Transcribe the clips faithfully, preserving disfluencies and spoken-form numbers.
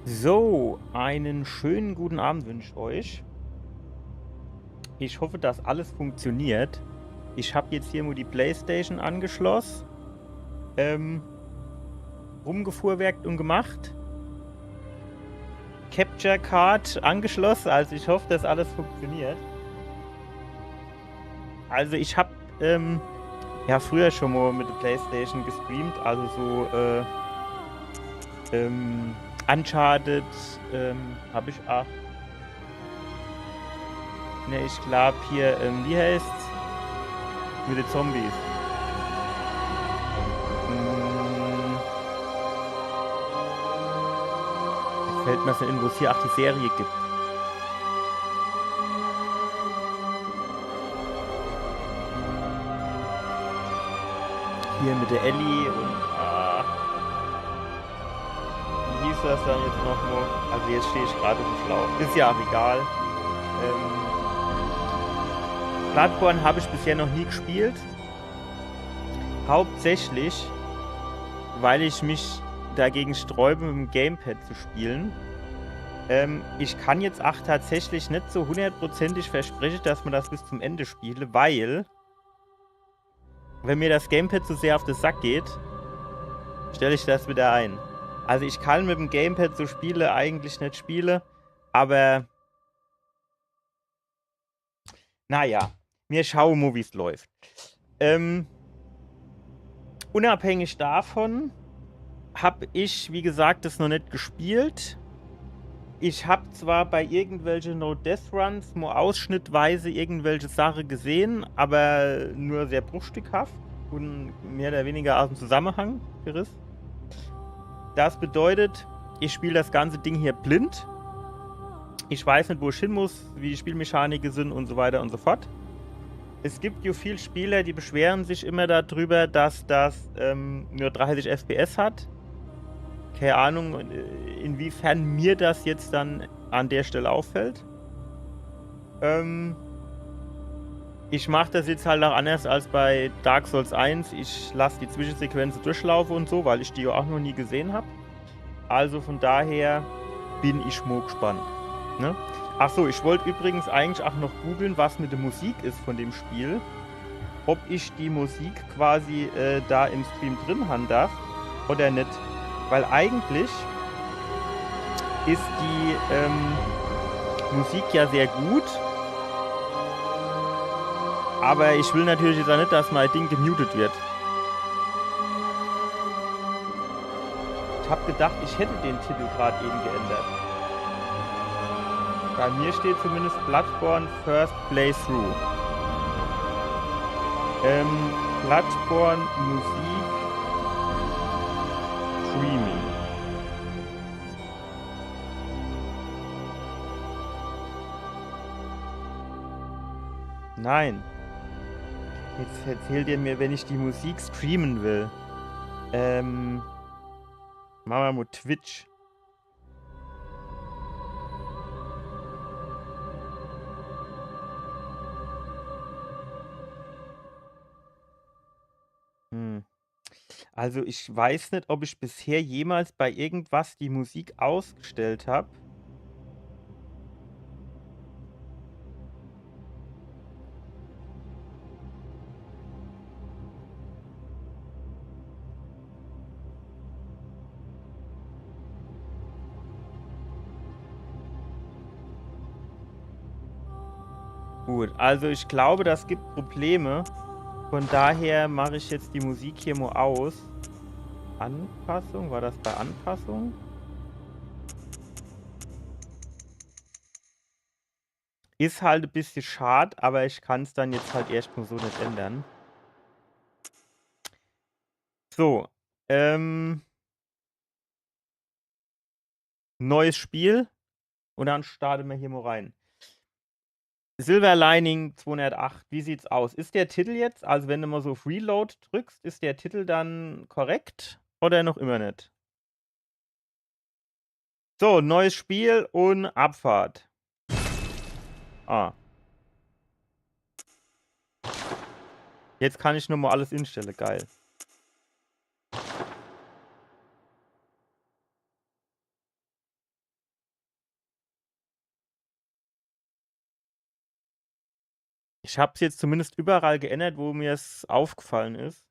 So, einen schönen guten Abend wünsche ich euch. Ich hoffe, dass alles funktioniert. Ich hab jetzt hier nur die Playstation angeschlossen, ähm, rumgefuhrwerkt und gemacht. Capture Card angeschlossen, also ich hoffe, dass alles funktioniert. Also ich hab, ähm, ja, früher schon mal mit der Playstation gestreamt, also so, äh, ähm, Uncharted, ähm, hab ich auch. Ne, ich glaub hier, ähm, wie heißt's? Mit den Zombies. Hm. Fällt mir so in, wo es hier auch die Serie gibt. Hier mit der Ellie und, ah, wie hieß das dann jetzt nochmal? Also jetzt stehe ich gerade im Schlauch. Ist ja auch egal. Ähm, Bloodborne habe ich bisher noch nie gespielt. Hauptsächlich, weil ich mich dagegen sträube, mit dem Gamepad zu spielen. Ähm, ich kann jetzt auch tatsächlich nicht so hundertprozentig versprechen, dass man das bis zum Ende spiele, weil wenn mir das Gamepad zu sehr auf den Sack geht, stelle ich das wieder ein. Also ich kann mit dem Gamepad so Spiele eigentlich nicht spiele, aber naja, mir schaue mo, wie's läuft. Ähm, unabhängig davon hab ich, wie gesagt, das noch nicht gespielt. Ich hab zwar bei irgendwelche No-Death-Runs mo ausschnittweise irgendwelche Sache gesehen, aber nur sehr bruchstückhaft und mehr oder weniger aus dem Zusammenhang gerissen. Das bedeutet, ich spiele das ganze Ding hier blind. Ich weiß nicht, wo ich hin muss, wie die Spielmechaniken sind und so weiter und so fort. Es gibt ja viel Spieler, die beschweren sich immer darüber, dass das, ähm, nur dreißig F P S hat. Keine Ahnung, äh, inwiefern mir das jetzt dann an der Stelle auffällt. Ähm, ich mach das jetzt halt auch anders als bei Dark Souls eins. Ich lass die Zwischensequenzen durchlaufen und so, weil ich die ja auch noch nie gesehen hab. Also von daher bin ich mo gespannt. Ne? Ach so, ich wollte übrigens eigentlich auch noch googeln, was mit der Musik ist von dem Spiel. Ob ich die Musik quasi, äh, da im Stream drin haben darf oder nicht. Weil eigentlich ist die, ähm, Musik ja sehr gut. Aber ich will natürlich jetzt auch nicht, dass mein Ding gemutet wird. Ich hab gedacht, ich hätte den Titel gerade eben geändert. Bei mir steht zumindest Bloodborne First Playthrough. Ähm, Bloodborne Musik Streaming. Nein. Jetzt erzählt ihr mir, wenn ich die Musik streamen will. Ähm, machen wir mal Twitch. Hm. Also ich weiß nicht, ob ich bisher jemals bei irgendwas die Musik ausgestellt hab. Gut, also ich glaube, das gibt Probleme. Von daher mache ich jetzt die Musik hier mal aus. Anpassung, war das bei Anpassung? Is halt e bissje schad, aber ich kann's dann jetzt halt erscht mal so net ändern. So, ähm, neues Spiel und dann starte mer hier mal rein. Silver Lining zweihundertacht, wie sieht's aus? Is der Titel jetzt, also wenn du mal so auf Reload drückst, is der Titel dann korrekt oder noch immer net? So, neues Spiel und Abfahrt. Ah. Jetzt kann ich nochmal alles instelle, geil. Ich hab's jetzt zumindest überall geännert, wo mir's aufgefallen is.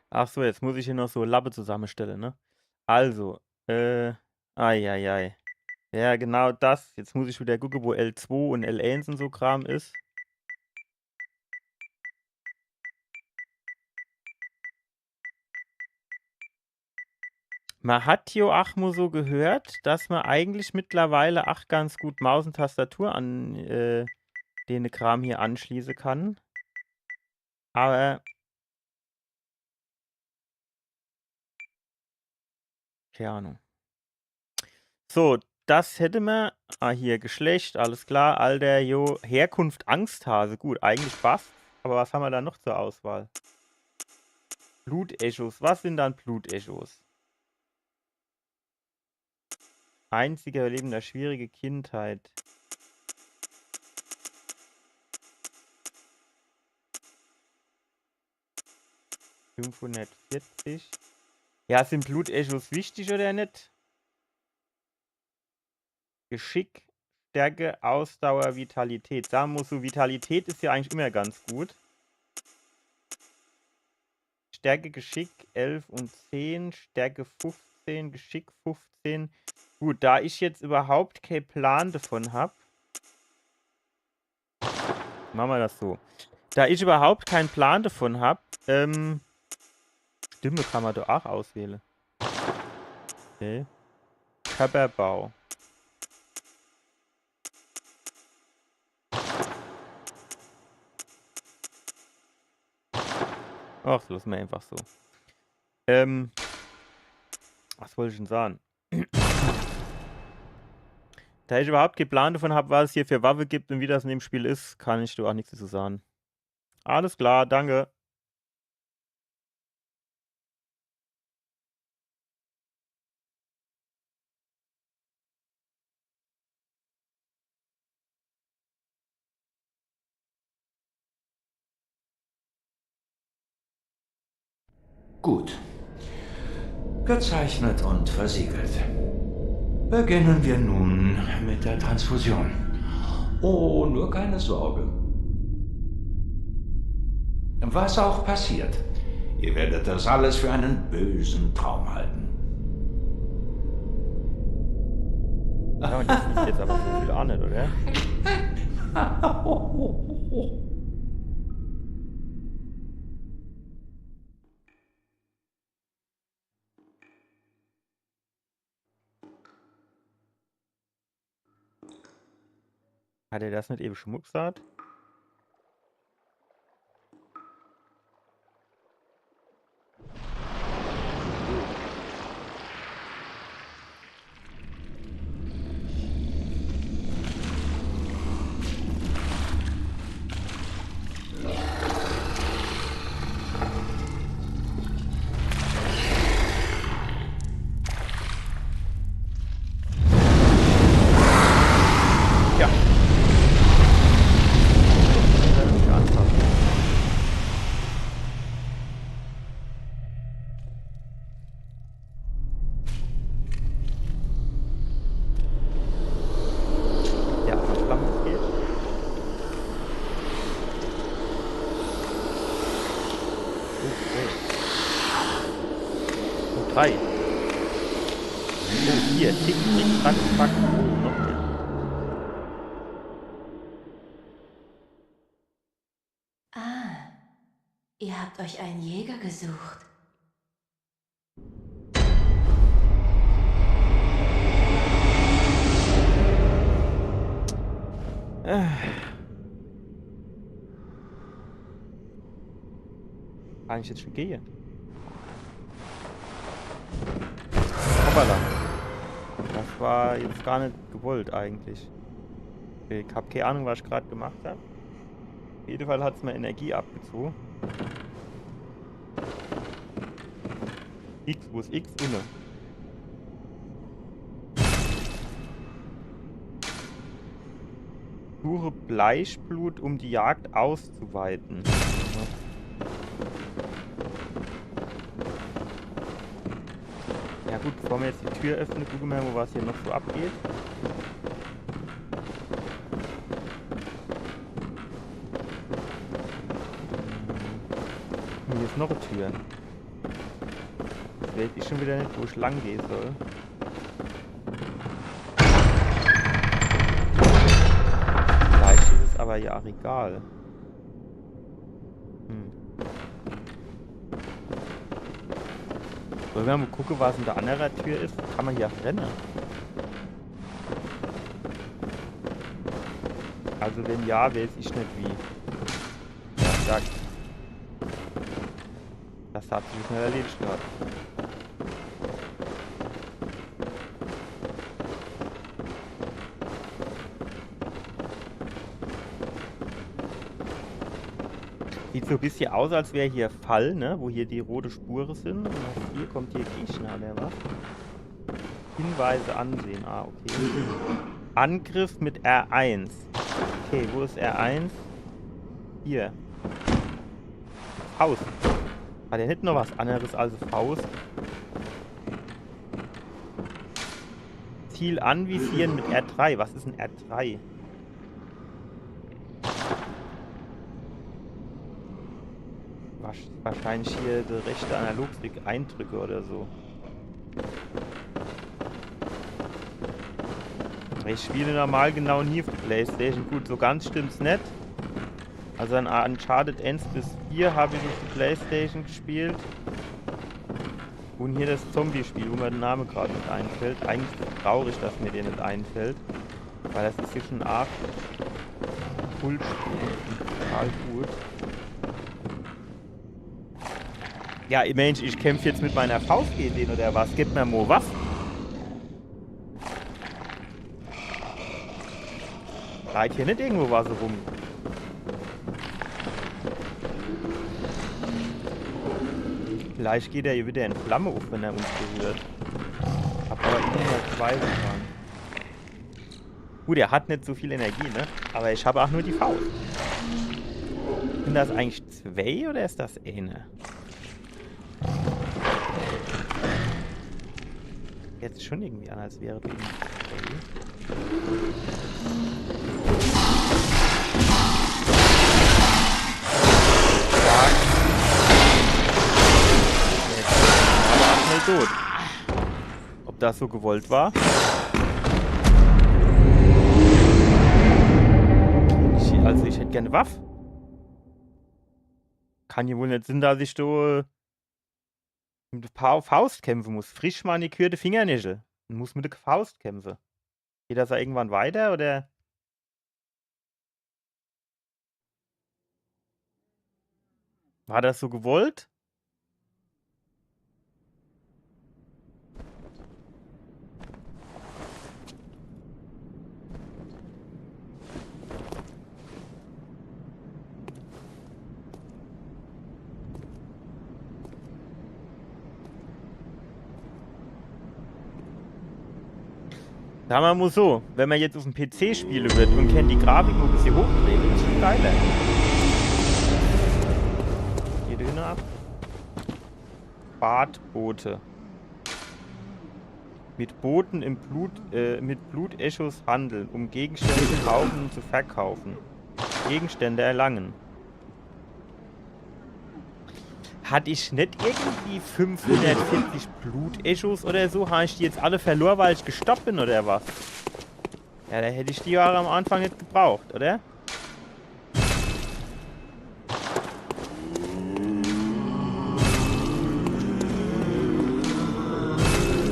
Ach so, jetzt muss ich hier noch so Lappe zusammestelle, ne? Also, äh, ei, ei, ei. Ja, genau das. Jetzt muss ich wieder gucke, wo L zwei und L eins und so Kram is. Ma hat jo ach mo so gehört, dass ma eigentlich mittlerweile ach ganz gut Maus und Tastatur an, äh, dene Kram hier anschließe kann. Aber kei Ahnung. So, das hätte ma. Ah, hier, Geschlecht, alles klar, Alter, jo, Herkunft, Angsthase, gut, eigentlich passt. Aber was haben wir da noch zur Auswahl? Blutechos, was sind dann Blutechos? Einziger Überlebender, schwierige Kindheit. Fünfhundertvierzig. Ja, sind Blutechos wichtig oder net? Geschick, Stärke, Ausdauer, Vitalität. Sagen wir so, Vitalität ist ja eigentlich immer ganz gut. Stärke, Geschick, elf und zehn, Stärke fünfzehn, Geschick fünfzehn. Gut, da ich jetzt überhaupt keinen Plan davon hab, machen wir das so. Da ich überhaupt keinen Plan davon hab, ähm, Stimme kann man doch auch auswählen. Okay. Körperbau. Ach, lass mir einfach so. Ähm, was wollte ich denn sagen? Da ich überhaupt keinen Plan davon hab, was es hier für Waffe gibt und wie das in dem Spiel ist, kann ich da auch nichts dazu sagen. Alles klar, danke. Gut. Gezeichnet und versiegelt. Beginnen wir nun mit der Transfusion. Oh, nur keine Sorge. Was auch passiert, ihr werdet das alles für einen bösen Traum halten. Ja, und das liegt jetzt aber so viel an, oder? Hat er das nicht eben schon mal gesagt? Ja. Ja, Flamme geht. Oh, oh. Oh, drei. Oh, vier. Tick, tick, tack, tack. Oh, noch mehr. Ah, ihr habt euch einen Jäger gesucht. Äh. Kann ich jetzt schon gehen? Hoppala. Das war jetzt gar nicht gewollt eigentlich. Ich hab keine Ahnung, was ich gerade gemacht hab. Auf jeden Fall hat's mir Energie abgezogen. X, wo is X? Unne. Suche Bleichblut, um die Jagd auszuweiten. Ja gut, bevor wir jetzt die Tür öffnen, gucken wir mal, was hier noch so abgeht. Hier ist noch eine Tür. Jetzt weiß ich schon wieder nicht, wo ich lang gehen soll. Vielleicht ist es aber ja auch egal. Hm. Sollen wir mal gucken, was in der anderen Tür ist? Kann man hier rennen? Also wenn ja, weiß ich nicht wie. Ja, zack. Das hat sich schnell erledigt gehabt. Sieht so ein bisschen aus, als wäre hier Fall, ne? Wo hier die rote Spuren sind. Und hier kommt hier Gegner, oder was? Hinweise ansehen. Ah, okay. Angriff mit R eins. Okay, wo ist R eins? Hier. Faust. Hat er nicht noch was anderes als Faust? Ziel anvisieren mit R drei. Was ist ein R drei? Wasch-, wahrscheinlich hier der rechte Analogstick eindrücke oder so. Ich spiele normal genau nie auf der Playstation. Gut, so ganz stimmt's nicht. Also an Uncharted eins bis vier habe ich auf der Playstation gespielt. Und hier das Zombie-Spiel, wo mir der Name gerade nicht einfällt. Eigentlich ist es traurig, dass mir der nicht einfällt. Weil das ist hier schon arg Kultspiel. Total gut. Ja, Mensch, ich kämpfe jetzt mit meiner Faust gegen den, oder was? Gib mir mal was. Leit hier nicht irgendwo was rum? Vielleicht geht er hier wieder in Flamme auf, wenn er uns berührt. Hab aber immer noch Zweifel dran. Gut, er hat nicht so viel Energie, ne? Aber ich habe auch nur die Faust. Sind das eigentlich zwei oder ist das eine? Jetzt schon irgendwie an, als wäre die irgendwie. Zack. Jetzt aber auch schnell tot. Ob das so gewollt war? Ich, also ich hätte gerne Waffe. Kann ja wohl nicht sein, dass ich da mit der Fa-, Faust kämpfen muss. Frisch manikürierte Fingernägel. Und muss mit der Faust kämpfen. Geht das da irgendwann weiter, oder? War das so gewollt? Sa mer mol so, wenn mer jetzt uff em P C spiele würd un kennt die Grafik mol e bissje hochdrehe, wär des schun geiler. Geht die Hühner ab? Badboote. Mit Booten im Blut, äh, mit Blutechos handeln, um Gegenstände zu kaufen und zu verkaufen. Gegenstände erlangen. Hatt ich net irgendwie fünfhundertvierzig Blutechos oder so? Hab ich die jetzt alle verlor, weil ich gestorb bin, oder was? Ja, do hätt ich die jo am Anfang net gebraucht, oder?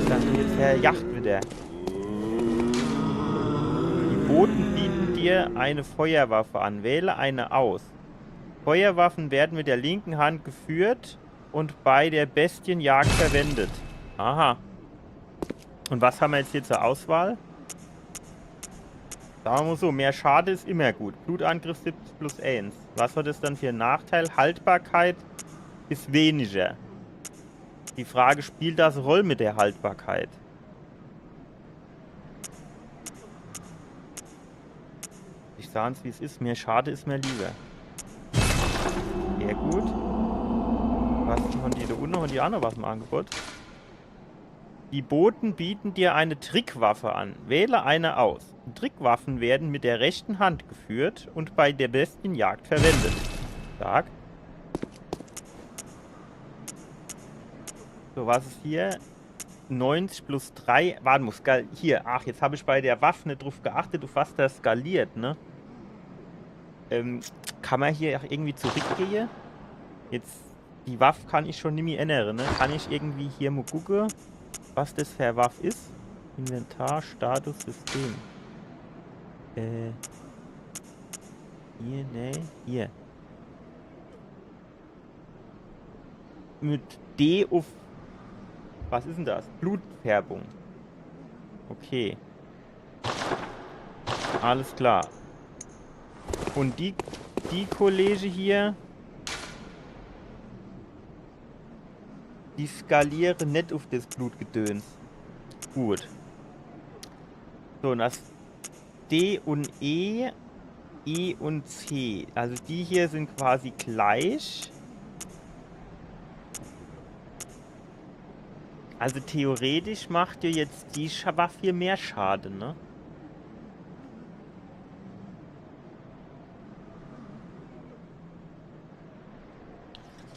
Ich dacht, jetzt verjagt wieder. Die Boten bieten dir eine Feuerwaffe an. Wähle eine aus. Feuerwaffen werden mit der linken Hand geführt und bei der Bestienjagd verwendet. Aha. Und was haben wir jetzt hier zur Auswahl? Sage mer so, mehr Schade is immer gut. Blutangriff siebzig plus eins. Was hat es dann für en Nachteil? Haltbarkeit is weniger. Die Frage, spielt das e Roll mit der Haltbarkeit? Ich sage's, wie's is. Mehr Schade is mer lieber. Sehr gut. Was han die do unne? Han die aa noch was im Angebot? Die Boten bieten dir eine Trickwaffe an. Wähle eine aus. Trickwaffen werden mit der rechten Hand geführt und bei der Bestienjagd verwendet. Stark. So, was is hier? Neunzig plus drei. Warte mal, skal hier. Ach, jetzt hab ich bei der Waffe net drauf geachtet, auf was das skaliert, ne? Ähm, kann mer hier aa irgendwie zurückgehe? Jetzt, die Waff kann ich schon nimmi ännere, ne? Kann ich irgendwie hier mo gucke, was das für e Waff is? Inventar, Status, System. Äh. Hier, ne? Hier. Mit D auf. Was is denn das? Blutfärbung. Okay. Alles klar. Und die, die Kollege hier, die skaliere net auf das Blutgedöns. Gut. So, und das D und E, E und C. Also die hier sind quasi gleich. Also theoretisch macht ja jetzt die Scha- Waffe hier mehr Schaden, ne?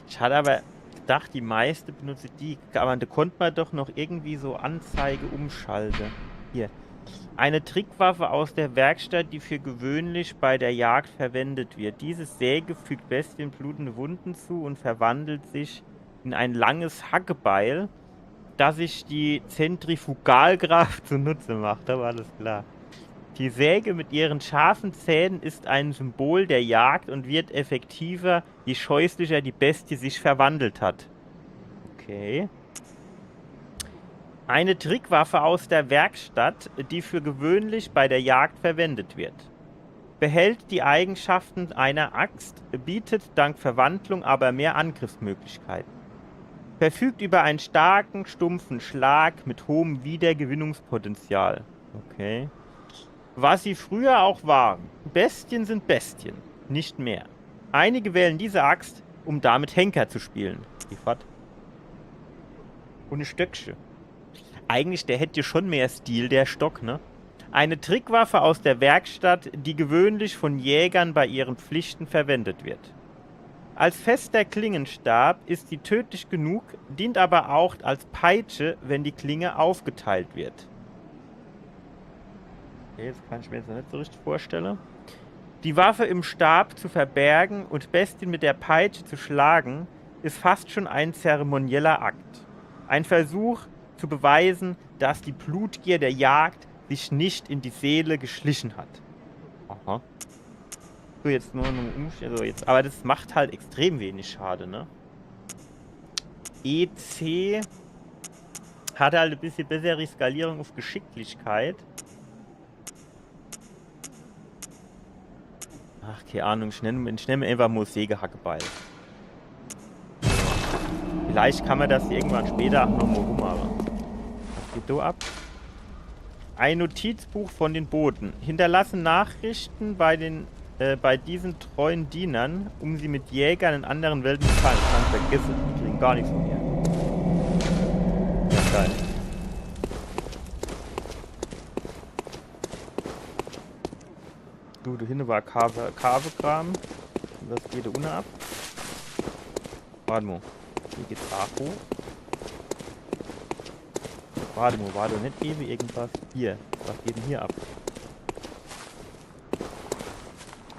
Ich hatte aber gedacht, die meiste benutze die. Aber da konnte man doch noch irgendwie so Anzeige umschalte. Hier. Eine Trickwaffe aus der Werkstatt, die für gewöhnlich bei der Jagd verwendet wird. Diese Säge fügt Bestien blutende Wunden zu und verwandelt sich in ein langes Hackebeil, das sich die Zentrifugalkraft zunutze macht. Da war das klar. Die Säge mit ihren scharfen Zähnen ist ein Symbol der Jagd und wird effektiver, je scheußlicher die Bestie sich verwandelt hat. Okay. Eine Trickwaffe aus der Werkstatt, die für gewöhnlich bei der Jagd verwendet wird. Behält die Eigenschaften einer Axt, bietet dank Verwandlung aber mehr Angriffsmöglichkeiten. Verfügt über einen starken, stumpfen Schlag mit hohem Wiedergewinnungspotenzial. Okay. Was sie früher auch waren. Bestien sind Bestien, nicht mehr. Einige wählen diese Axt, um damit Henker zu spielen. Die Fahrt. Und e Stöckche. Eigentlich, der hätt ja schon mehr Stil, der Stock, ne? Eine Trickwaffe aus der Werkstatt, die gewöhnlich von Jägern bei ihren Pflichten verwendet wird. Als fester Klingenstab ist sie tödlich genug, dient aber auch als Peitsche, wenn die Klinge aufgeteilt wird. Okay, das kann ich mir jetzt noch nicht so richtig vorstellen. Die Waffe im Stab zu verbergen und Bestien mit der Peitsche zu schlagen, ist fast schon ein zeremonieller Akt. Ein Versuch zu beweisen, dass die Blutgier der Jagd sich nicht in die Seele geschlichen hat. Aha. So, jetzt nur noch umstellen. So, jetzt, aber das macht halt extrem wenig Schade, ne? E C hat halt e bissje bessere Skalierung auf Geschicklichkeit. Ach, keine Ahnung, ich nemm, ich nemm einfach mal Sägehackebeil. Vielleicht kann man das irgendwann später auch noch mal rummachen. Was geht da ab? Ein Notizbuch von den Boten. Hinterlassen Nachrichten bei den, äh, bei diesen treuen Dienern, um sie mit Jägern in anderen Welten zu teilen. Kann vergessen, die kriegen gar nichts von mir. Ja, geil. Du, da hinne war Kave, Kavekram. Was geht da unne ab? Warte mal. Hier geht's auch hoch. Warte mal, war da nicht eben irgendwas? Hier. Was geht denn hier ab?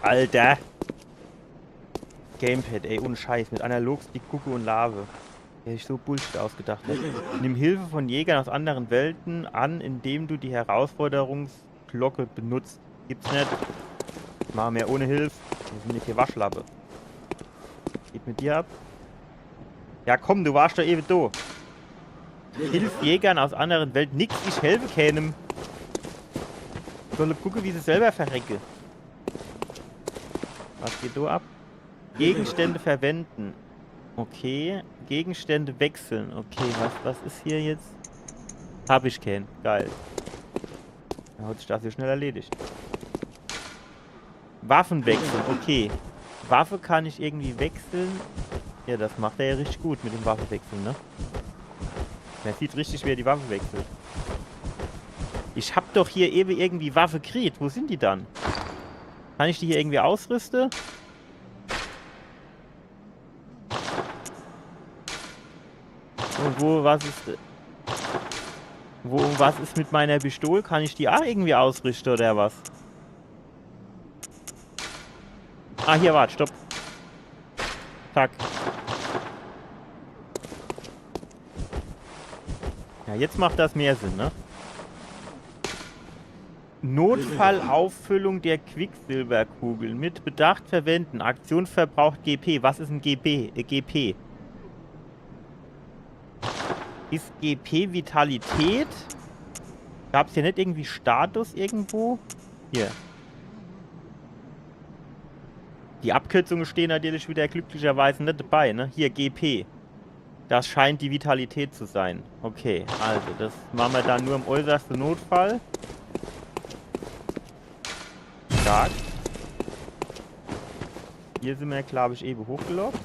Alter! Gamepad, ey, ohne Scheiß. Mit Analogstick gucke und lave. Hätt ich so Bullshit ausgedacht, ne? Nimm Hilfe von Jägern aus anderen Welten an, indem du die Herausforderungsglocke benutzt. Gibt's net. Machen wir ohne Hilfe. Wir sind nicht hier Waschlappe. Geht mit dir ab. Ja komm, du warst doch eben da. Hilf Jägern aus anderen Welten. Nix, ich helfe keinem. Solle gucke, wie se selber verrecke. Was geht do ab? Gegenstände verwenden. Okay. Gegenstände wechseln. Okay, was, was is hier jetzt? Hab ich keen. Geil. Dann hat sich das hier schnell erledigt. Waffen wechseln, okay. Waffe kann ich irgendwie wechseln. Ja, das macht er ja richtig gut mit dem Waffewechseln, ne? Man sieht richtig, wie er die Waffe wechselt. Ich hab doch hier ewe irgendwie Waffe kriet. Wo sin die dann? Kann ich die hier irgendwie ausrüste? Und wo, was is, wo, was is mit meiner Pistol? Kann ich die auch irgendwie ausrüste oder was? Ah, hier, wart, stopp. Zack. Ja, jetzt macht das mehr Sinn, ne? Notfallauffüllung der Quecksilberkugeln. Mit Bedacht verwenden. Aktion verbraucht G P. Was is en G P? Äh, G P. Is G P Vitalität? Gab's hier net irgendwie Status irgendwo? Hier. Die Abkürzunge stehn natürlich wieder glücklicherweise net dabei, ne? Hier, G P. Das scheint die Vitalität zu sein. Okay, also, das mache mer dann nur im äußerste Notfall. Stark. Hier sin mer, glaub ich, ewe hochgelockt.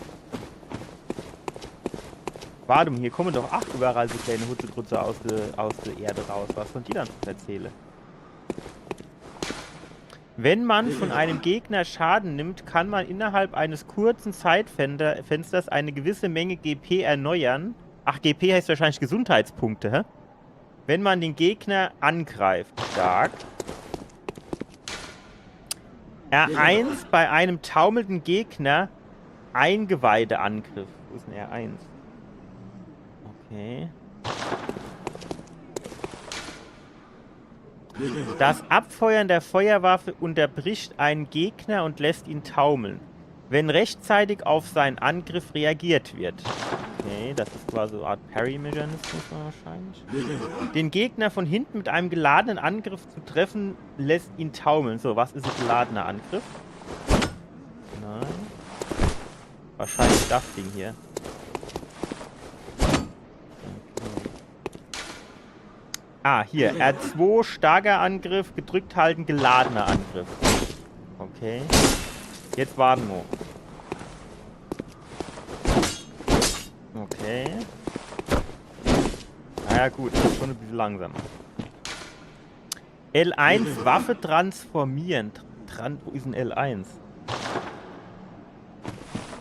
Wart mol, hier komme doch, ach, überall so kleine Hutzelgrutze aus der, aus der Erde raus. Was von die dann zu erzähle? Wenn man von einem Gegner Schaden nimmt, kann man innerhalb eines kurzen Zeitfensters eine gewisse Menge G P erneuern. Ach, G P heißt wahrscheinlich Gesundheitspunkte, hä? Wenn man den Gegner angreift. Stark. R eins bei einem taumelnden Gegner. Eingeweideangriff. Wo is denn R eins? Okay. Das Abfeuern der Feuerwaffe unterbricht einen Gegner und lässt ihn taumeln, wenn rechtzeitig auf seinen Angriff reagiert wird. Okay, das is quasi so eine Art Parry-Mechanismus wahrscheinlich. Den Gegner von hinten mit einem geladenen Angriff zu treffen, lässt ihn taumeln. So, was is ein geladener Angriff? Nein. Wahrscheinlich das Ding hier. Okay. Ah, hier. R zwei, starker Angriff, gedrückt halten, geladener Angriff. Okay. Jetzt wart mol. Okay. Naja gut, das is schon ein bisschen langsam. L eins, Waffe transformieren. Tran-, wo is denn L eins?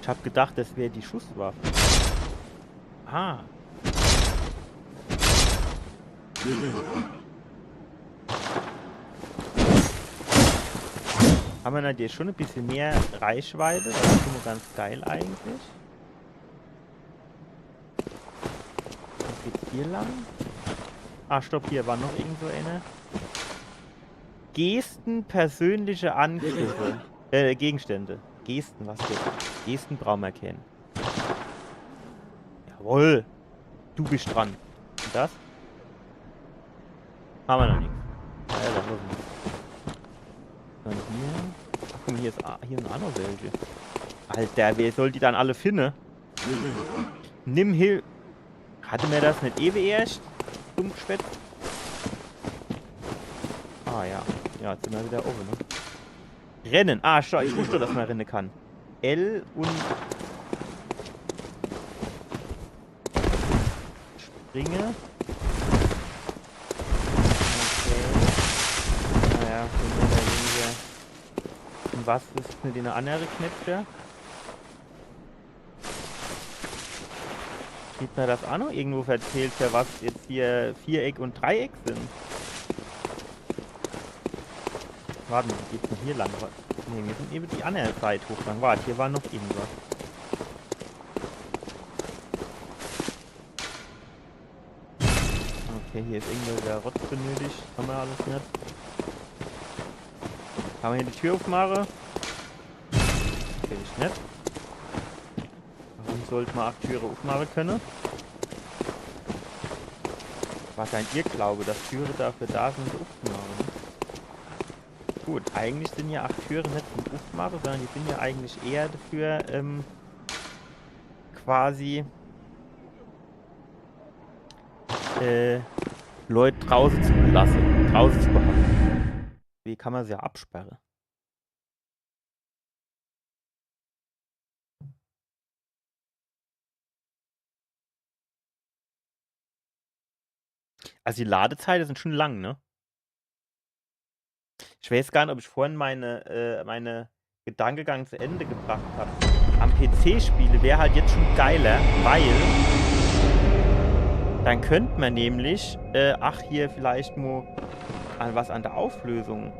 Ich hab gedacht, das wär die Schusswaffe. Ah. Hammer natürlich schon ein bisschen mehr Reichweite. Das is schon mal ganz geil eigentlich. Was geht's hier lang? Ah, stopp, hier war noch irgendwo eine. Gesten, persönliche Angriffe. Äh, Gegenstände. Gesten, was für Gesten brauche mer kennen. Jawohl. Du bist dran. Und das? Hammer noch nix. Ja, dann los. Dann hier. Ach, guck mal, hier is, ah, hier sin auch noch welche. Alter, wer soll die dann alle finde? Nimm Hil-, hatte mer das net ewe erscht? Dumm Geschwätz. Ah ja. Ja, jetzt sin mer wieder oben, ne? Rennen. Ah, schau, ich wusste, dass man rennen kann. L und springe. Okay. Naja, mehr oder weniger. Und was is mit den anderen Knöpfe? Kriegt mer das auch noch irgendwo verzählt, für was jetzt hier Viereck und Dreieck sin? Wart mol, wie geht's denn hier lang? Wa-, nee, mir sin ewe die andere Seit hochgang. Wart, hier war noch irgendwas. Okay, hier is irgendwo der Rotz benötigt. Hammer alles net. Kann mer hier die Tür aufmache? Kenn ich net. Warum sollt mer auch Türe aufmache könne? War kein Irrglaube, dass Türe dafür da sin, sie aufzumache, ne? Gut, eigentlich sind ja acht Türe net zum Uffmache, sondern die sind ja eigentlich eher dafür, ähm, quasi, äh, Leute draußen zu lassen, draußen zu behalten. Wie kann man sie ja absperren? Also die Ladezeiten sind schon lang, ne? Ich weiß gar nicht, ob ich vorhin meine, äh, meine Gedankengang zu Ende gebracht habe. Am P C spiele wäre halt jetzt schon geiler, weil dann könnte man nämlich, äh, ach, hier vielleicht mal an was an der Auflösung.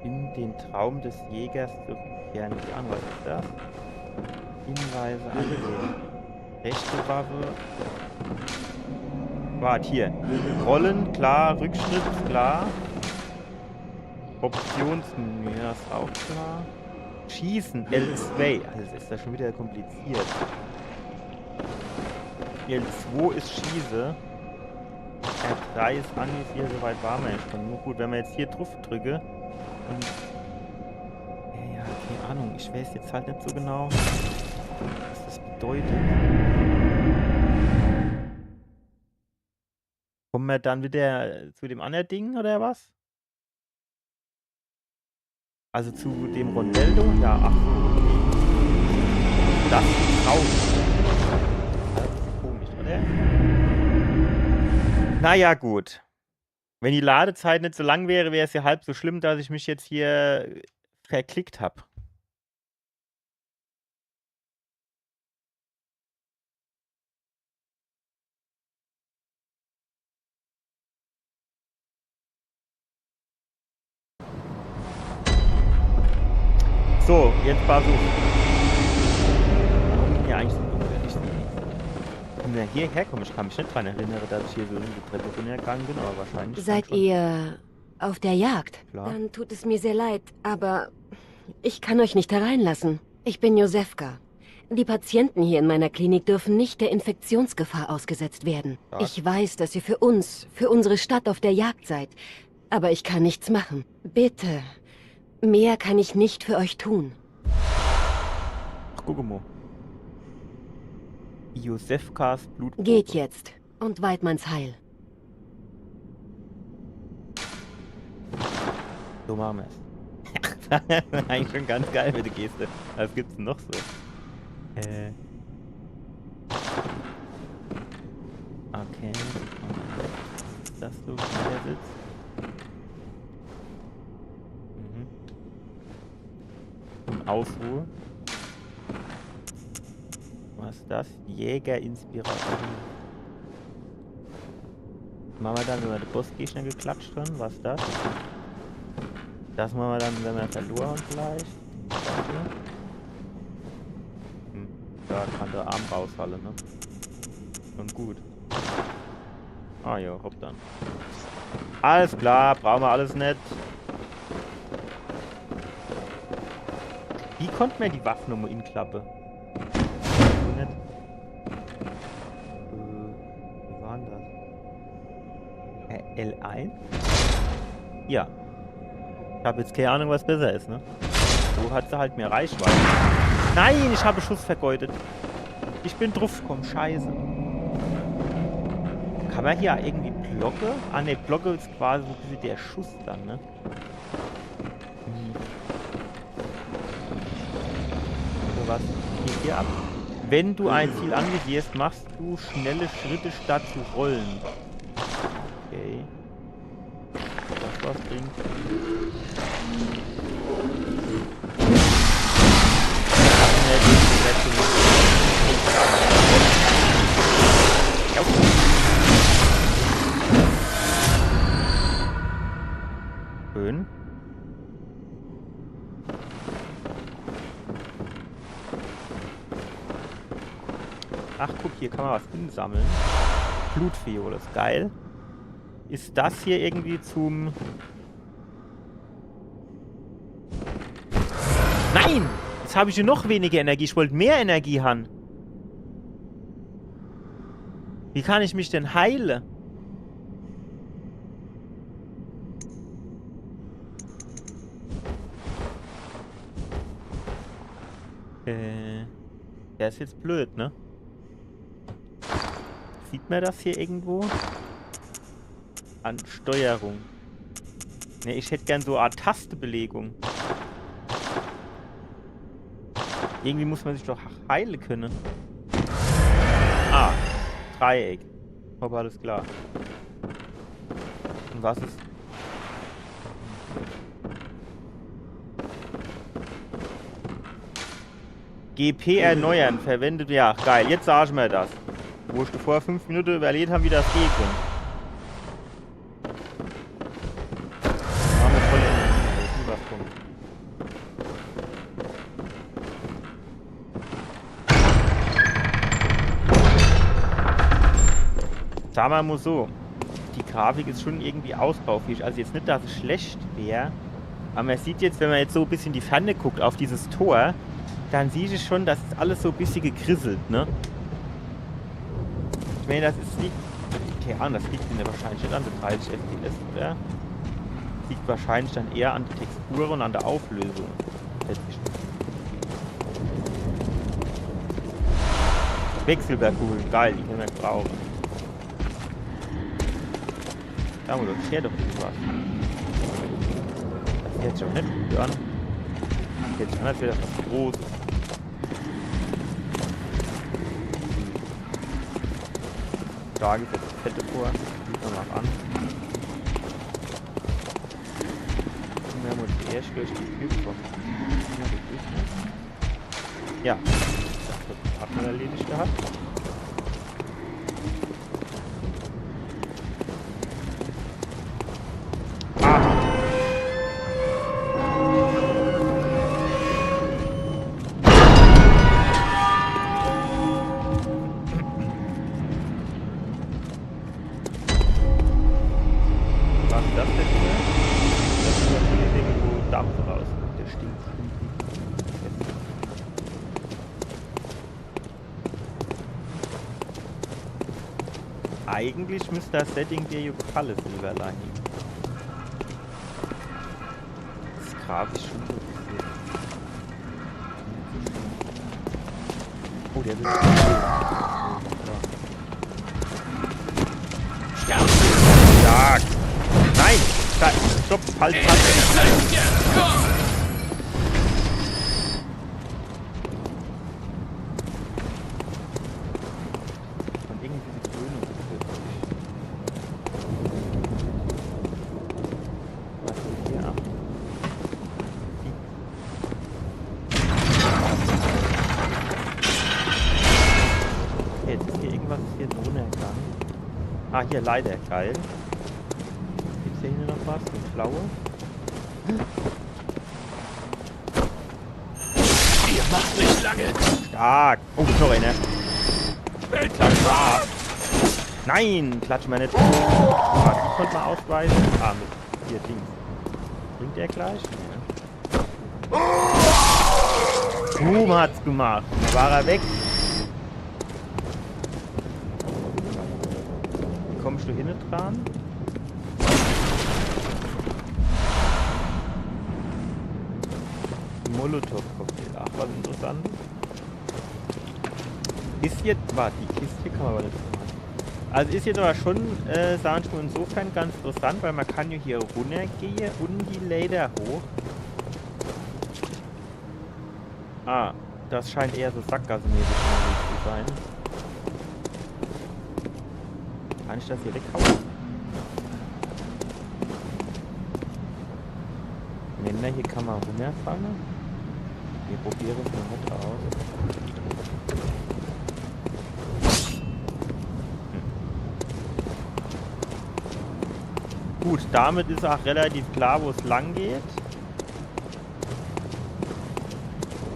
In den Traum des Jägers zurückkehren. Keine Ahnung, was ist das? Hinweise ansehen. Rechte Waffe. Wart, hier. Rollen, klar. Rückschnitt, klar. Optionsmenü, ja, ist auch klar. Schießen, L zwei. Also, das ist ja schon wieder kompliziert. L zwei ist Schieße. R drei ist anvisiert, soweit waren wir ja schon. Nur gut, wenn wir jetzt hier drauf drücken und. Ja, ja, keine Ahnung. Ich weiß jetzt halt nicht so genau, was das bedeutet. Kommen wir dann wieder zu dem anderen Ding, oder was? Also zu dem Rondell da? Ja, ach so, okay. Das ist traurig. Das ist komisch, oder? Naja, gut. Wenn die Ladezeit nicht so lang wäre, wäre es ja halb so schlimm, dass ich mich jetzt hier verklickt hab. So, jetzt pass auf. Warum hier eigentlich so dunkel? Ich seh nichts. Wenn wir hierher kommen, ich kann mich nicht dran erinnern, dass ich hier so eine Treppe runtergegangen bin, aber wahrscheinlich Seid schon. Ihr auf der Jagd? Klar. Dann tut es mir sehr leid, aber ich kann euch nicht hereinlassen. Ich bin Josefka. Die Patienten hier in meiner Klinik dürfen nicht der Infektionsgefahr ausgesetzt werden. Ja. Ich weiß, dass ihr für uns, für unsere Stadt auf der Jagd seid. Aber ich kann nichts machen. Bitte. Mehr kann ich nicht für euch tun. Ach, guck mal. Josefkas Blut. Geht jetzt. Und Weidmanns Heil. So machen wir's. Eigentlich schon ganz geil mit der Geste. Was gibt's denn noch so? Äh. Okay. Dass du wieder sitzt. Mhm. Und Ausruhe. Was ist das? Jägerinspiration. Machen wir dann, wenn wir den Bossgegner geklatscht haben, was ist das? Das machen wir dann, wenn wir verloren vielleicht. Das hier. Hm. Da kann der Arm rausfallen, ne? Und gut. Ah ja, hopp dann. Alles klar, brauchen wir alles nicht. Wie konnte man die Waffe nochmal inklappen? So nicht. Äh, wie war denn das? Äh, L eins? Ja. Ich hab jetzt keine Ahnung, was besser ist, ne? So hat sie halt mehr Reichweite. Nein, ich habe Schuss vergeudet. Ich bin draufgekommen, scheiße. Kann man hier irgendwie blocke? Ah ne, blocke ist quasi so ein bisschen der Schuss dann, ne? Hm. So, was geht hier ab? Wenn du ein Ziel anvisierst, machst du schnelle Schritte statt zu rollen. Okay. Das was bringt. Schön. Ach, guck, hier kann man was insammeln. Blutfioles, geil. Ist das hier irgendwie zum... Nein! Jetzt habe ich hier noch weniger Energie. Ich wollte mehr Energie haben. Wie kann ich mich denn heilen? Äh, der is jetzt blöd, ne? Sieht mer das hier irgendwo? An Steuerung. Ne, ich hätt gern so e Art Tastebelegung. Irgendwie muss mer sich doch heile könne. Ah, Dreieck. Hopp, alles klar. Und was is? G P erneuern, verwendet, ja, geil. Jetzt sag ich mer das. Wo ich vor fünf Minute überlegt hab, wie das geht. Mach mer voll Energie, da is nie was kommt. Sag mer mol so, die Grafik is schon irgendwie ausbaufähig. Also jetzt net, dass es schlecht wär, aber mer sieht jetzt, wenn mer jetzt so e bissche in die Ferne guckt auf dieses Tor, dann siehsch schon, das is alles so e bissche gekrisselt, ne? Ich mein, das is, liegt, keine Ahnung, das liegt in der, wahrscheinlich net an de dreißig F P S, oder? Liegt wahrscheinlich dann eher an de Textur und an de Auflösung. Wechselwerkkugeln, geil, die könne mer brauche. Da muss doch, hier doch was. Das hört sich doch net gut an. Jetzt an, als wär das was Großes. Da gibt's jetzt fette vor. Sieht mer mol an. Mir muss erst durch die Tür kommen. Ja, das is net. Ja. Das hat mer erledigt gehabt. Ah. Was is das denn hier? Das is natürlich Ding, wo Dampf rauskommt. Der stinkt. Eigentlich müsst das Setting dir jo gefalle, Silverlining. Das is grafisch schon so e bissche. Oh, der will. Stark! Nein! Da, stopp, halt, halt! Und irgendwie diese Gewöhnung. Was geht hier ab? Okay, jetzt is hier irgendwas, is hier runnergegangen. Ah, hier Leiter, geil. Gibt's hier hinne noch was? Eine Klaue? Ihr macht nicht lange. Stark. Oh, noch einer. Weltklasse. Nein, klatsch mer net. Ah, die könnt mer ausweichen. Ah, mit hier Dings. Bringt er gleich? Ja. Boom hat's gemacht. Da war er weg. Wie kommst du hinne dran? Molotow-Cocktail. Ach, was interessant. Is jetzt, warte, die Kiste kann man aber net aufmachen. Also is jetzt aber schon, äh, sag ich mal, insofern ganz interessant, weil man kann ja hier runnergehe und die Leiter hoch. Ah, das scheint eher so sackgassemäßig unterwegs zu sein. Kann ich das hier weghauen? Wenn mer hier kann man runnerfalle. Wir probiere es mal mit aus. Hm. Gut, damit is auch relativ klar, wo es lang geht.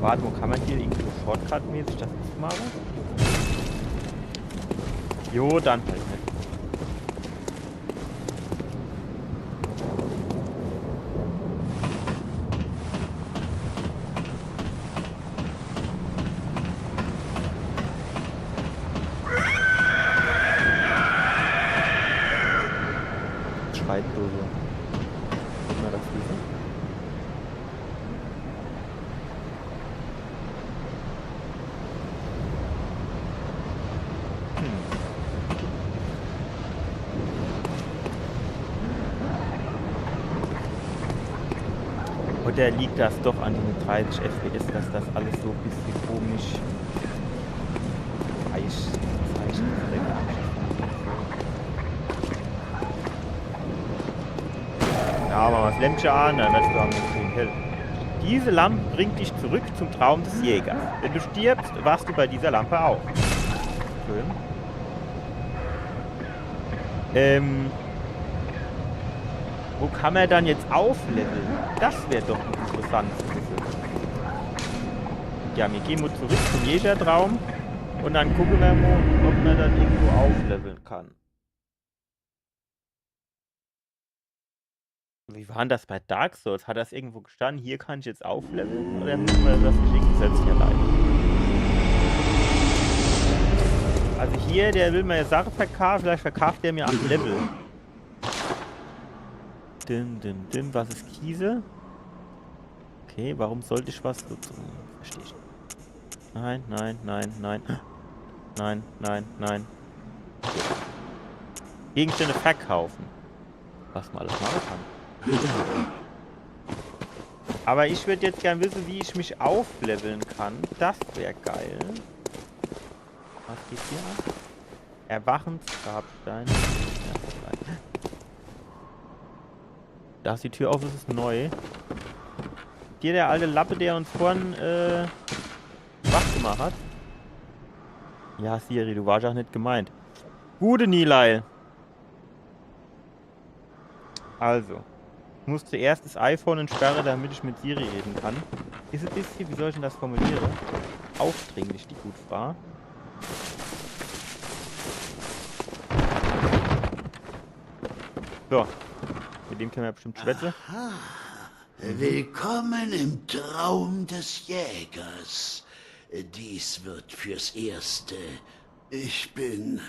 Warte mal, kann man hier irgendwie so Shortcut-mäßig das aufmachen? Jo, dann halt net. Schreibdose. Guck mal, das hier. Oder liegt das doch an den dreißig F P S, dass das alles so ein bisschen komisch weich, weich Ja, aber was Lämpchen an, dann wirst du am Screen hell. Diese Lampe bringt dich zurück zum Traum des Jägers. Wenn du stirbst, wachst du bei dieser Lampe auf. Schön. Ähm, wo kann man dann jetzt aufleveln? Das wäre doch interessant zu wissen. Ja, wir gehen mal zurück zum Jägertraum und dann gucken wir mal, ob man dann irgendwo aufleveln kann. Wie war denn das bei Dark Souls? Hat das irgendwo gestanden, hier kann ich jetzt aufleveln? Oder muss man das sich irgendwie selbst herleiten? Also hier, der will mir ja Sachen verkaufen, vielleicht verkauft der mir acht Level. Dim, dim, dim, was ist Kiesel? Okay, warum sollte ich was dazu? Verstehe ich. Nein, nein, nein, nein. Nein, nein, nein. Gegenstände verkaufen. Was man alles machen kann. Aber ich würde jetzt gern wissen, wie ich mich aufleveln kann. Das wäre geil. Was geht hier ab? Erwachensgrabstein. Ja, vielleicht. Da ist die Tür auf, es ist neu. Hier der alte Lappe, der uns vorhin äh, wach gemacht hat. Ja, Ciri, du warst auch nicht gemeint. Gute Nilay. Also, ich muss zuerst das iPhone entsperren, damit ich mit Ciri reden kann. Ist ein bisschen, wie soll ich denn das formulieren? Aufdringlich, die gute Frau. So, mit dem können wir bestimmt schwätzen. Aha. Willkommen im Traum des Jägers. Dies wird fürs Erste. Ich bin.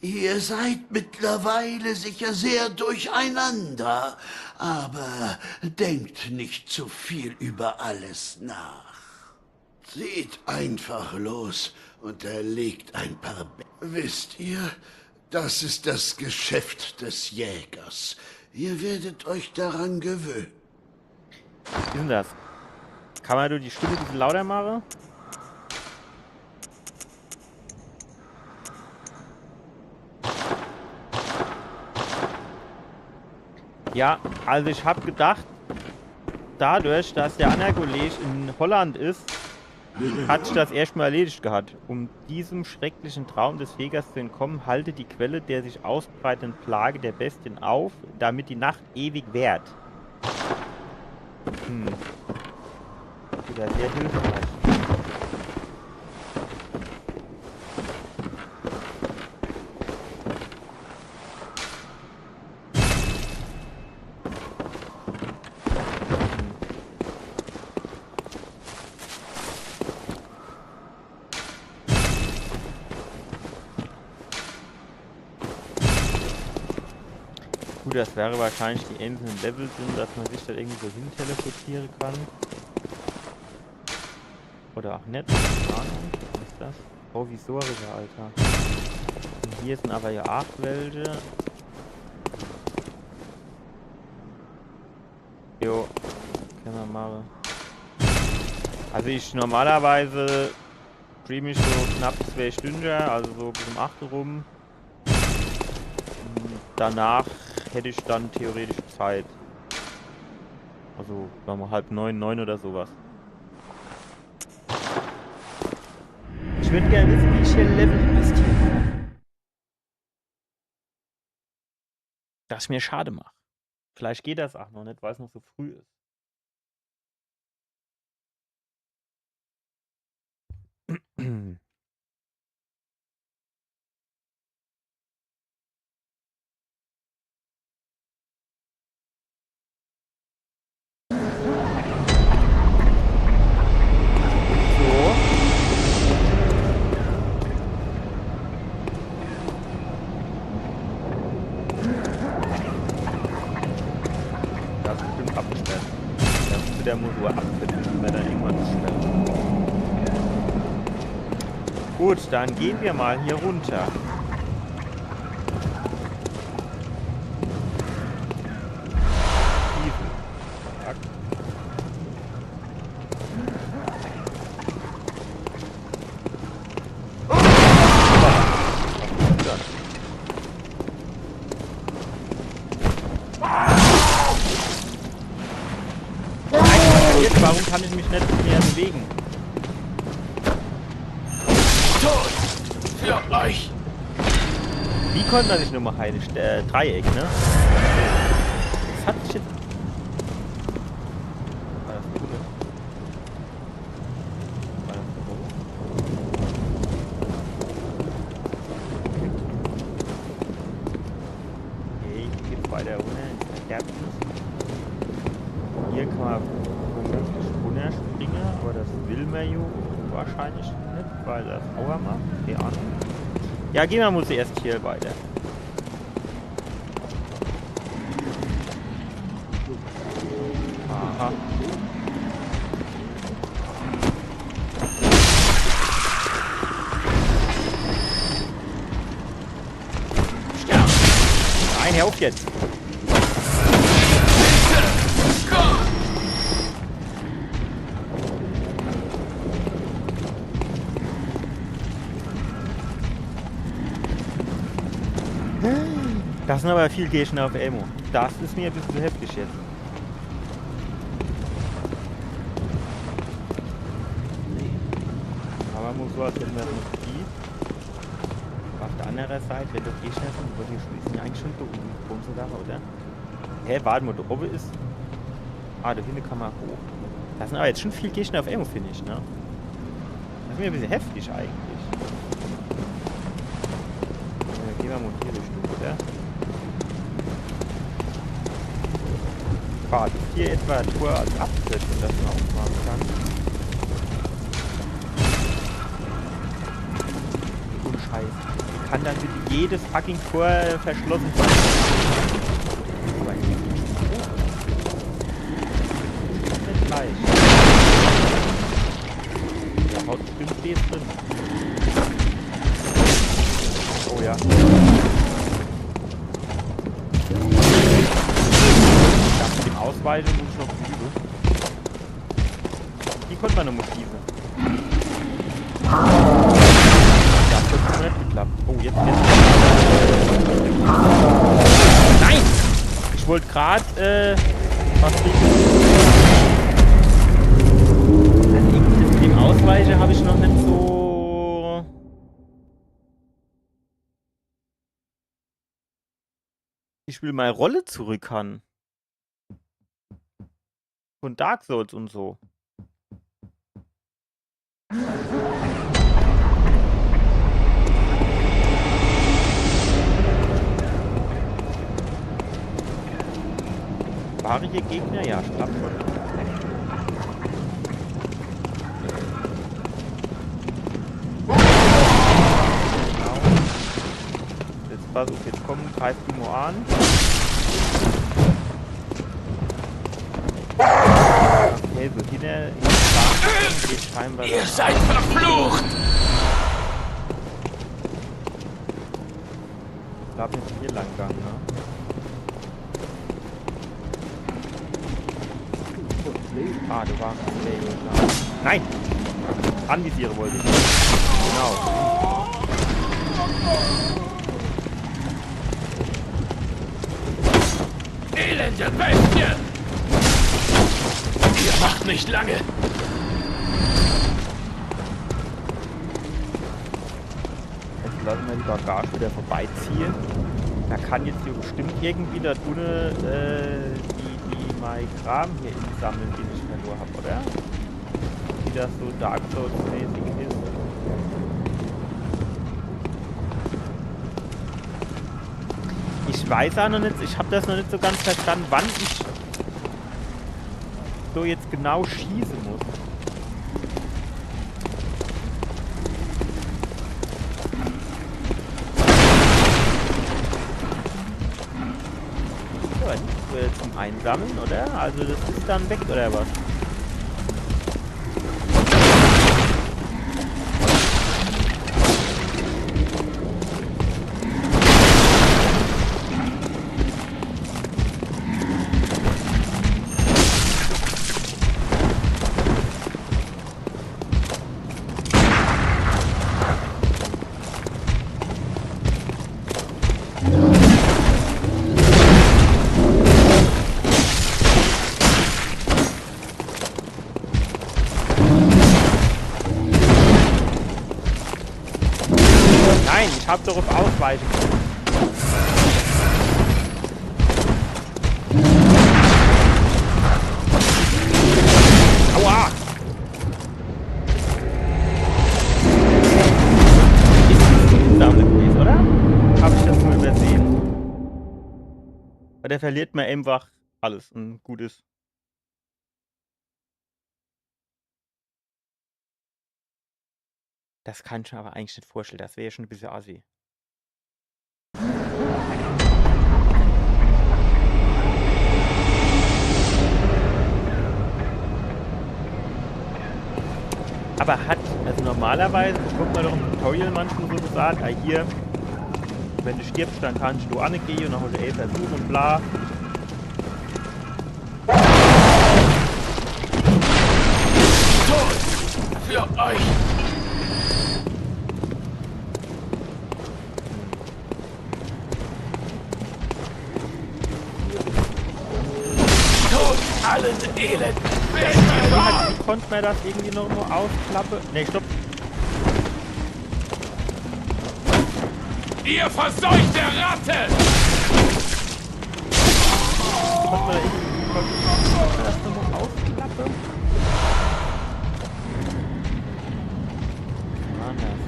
Ihr seid mittlerweile sicher sehr durcheinander, aber denkt nicht zu viel über alles nach. Zieht einfach los und erlegt ein paar Be Wisst ihr, das ist das Geschäft des Jägers. Ihr werdet euch daran gewöhnen. Wie ist denn das? Kann man die Stimme ein bisschen lauter machen? Ja, also ich hab gedacht, dadurch, dass der andere Kollege in Holland ist, hat sich das erstmal erledigt gehabt. Um diesem schrecklichen Traum des Jägers zu entkommen, halte die Quelle der sich ausbreitenden Plage der Bestien auf, damit die Nacht ewig währt. Hm. Wieder sehr hilfreich. Gut, das wäre wahrscheinlich die einzelnen Level sind, dass man sich da irgendwie so hin teleportieren kann. Oder auch nicht. Keine Ahnung. Was ist das? Provisorischer, Alter. Und hier sind aber ja acht Welt. Jo. Können wir machen. Also ich normalerweise streame ich so knapp zwei Stunden, also so bis um acht Uhr rum. Und danach hätte ich dann theoretisch Zeit. Also, sagen wir halb neun, neun oder sowas. Ich würde gerne wissen, wie ich hier Level investieren kann. Das mir schade macht. Vielleicht geht das auch noch nicht, weil es noch so früh ist. So. Das ist bestimmt abgesperrt. Das ist wieder nur so abgesperrt, wenn wir dann irgendwann sperren. Gut, dann gehen wir mal hier runter. Kann ich mich net mehr bewege. Tot für euch! Wie konnt ma sich nochmol heile? St-, äh, Dreieck, ne? Das hat sich jetzt. War das gut? War das gut? Okay, hier geht's weiter runner ins Verderbnis. Hier kann ma womöglich runnerspringe, awwer das will ma jo wahrscheinlich net, weil das Aua macht. Kee Ahnung. Ja, gehn ma mol zuerscht hier weiter. Aha. Nein, hör auf jetzt! Das sin awwer viel Gegner uff emol. Das is mir e bissel zu heftig jetzt. Awwer ma muss so, als wenn ma noch sieht. Uff de anner Seit, wenn doch Gegner sin, wurd die schließlich eigentlich schun do unne. Kommen se do, oder? Hä, wart mol, do owwe is. Ah, do hinne kann ma hoch. Das sin awwer jetzt schun viel Gegner uff emol, find ich, ne? Das is mir e bissel heftig eigentlich. Äh, gehn ma mol in die Richtung, oder? War das hier etwa e Tor als Abzweckung, das ma uffmache kann? Ohne Scheiß. Wie kann dann bitte jedes fucking Tor, äh, verschlosse sein? Awwer hier is net leicht. Der haut bestimmt D drin. Oh ja. Das mit dem Ausweiche muss ich noch übe. Die konnt ma noch mol schieße. Ja, das hat net geklappt. Oh, jetzt, jetzt. Nein! Ich wollt grad, äh, was kriegen. Also irgendwie das mit dem Ausweiche hab ich noch net so. Ich will mei Rolle zurück han. Vun Dark Souls un so. Wahre Gegner? Ja, ich glaab schun. Jetzt pass uff, jetzt komm, greif die mol an. Okay, so hinne, hinne geht scheinbar. Ihr seid verflucht! Ich glaab, mir sin hier lang gegange, ne? Ah, do war. Nein! Anvisiere wollt ich. Genau. Elende Bestie! Ihr macht nicht lange! Jetzt lasse ma die Bagage widder vorbeiziehe. Ma kann jetzt hier bestimmt irgendwie do unne, äh, die, die mei Kram hier insammle, den ich verlor hab, oder? Wie das so Dark Souls-mäßig is. Ich weiß aa noch net, ich hab das noch net so ganz verstanne, wann ich so jetzt genau schieße muss. So, äh, zum Einsammle, oder? Also das is dann weg, oder was? Hab doch uff Ausweiche. Aua! Is das Sammel gewesen, oder? Hab ich das nur übersehen? Weil der verliert mir einfach alles und gut is. Das kann ich mir aber eigentlich net vorstellen. Das wär ja schon e bissel assi. Aber hat, also normalerweise bekommt man doch im Tutorial manchmal so gesagt, ah, hier, wenn du stirbst, dann kannst du angehe und dann hast du elf Versuche und bla. Tod für euch! Tod allen elenden Bestien! Wie konnte man das irgendwie noch mal ausklappe? Nee, stopp. Ihr verseuchte Ratte! Warte mal, ich, ich wollte das nochmal aufklappen. Mann, das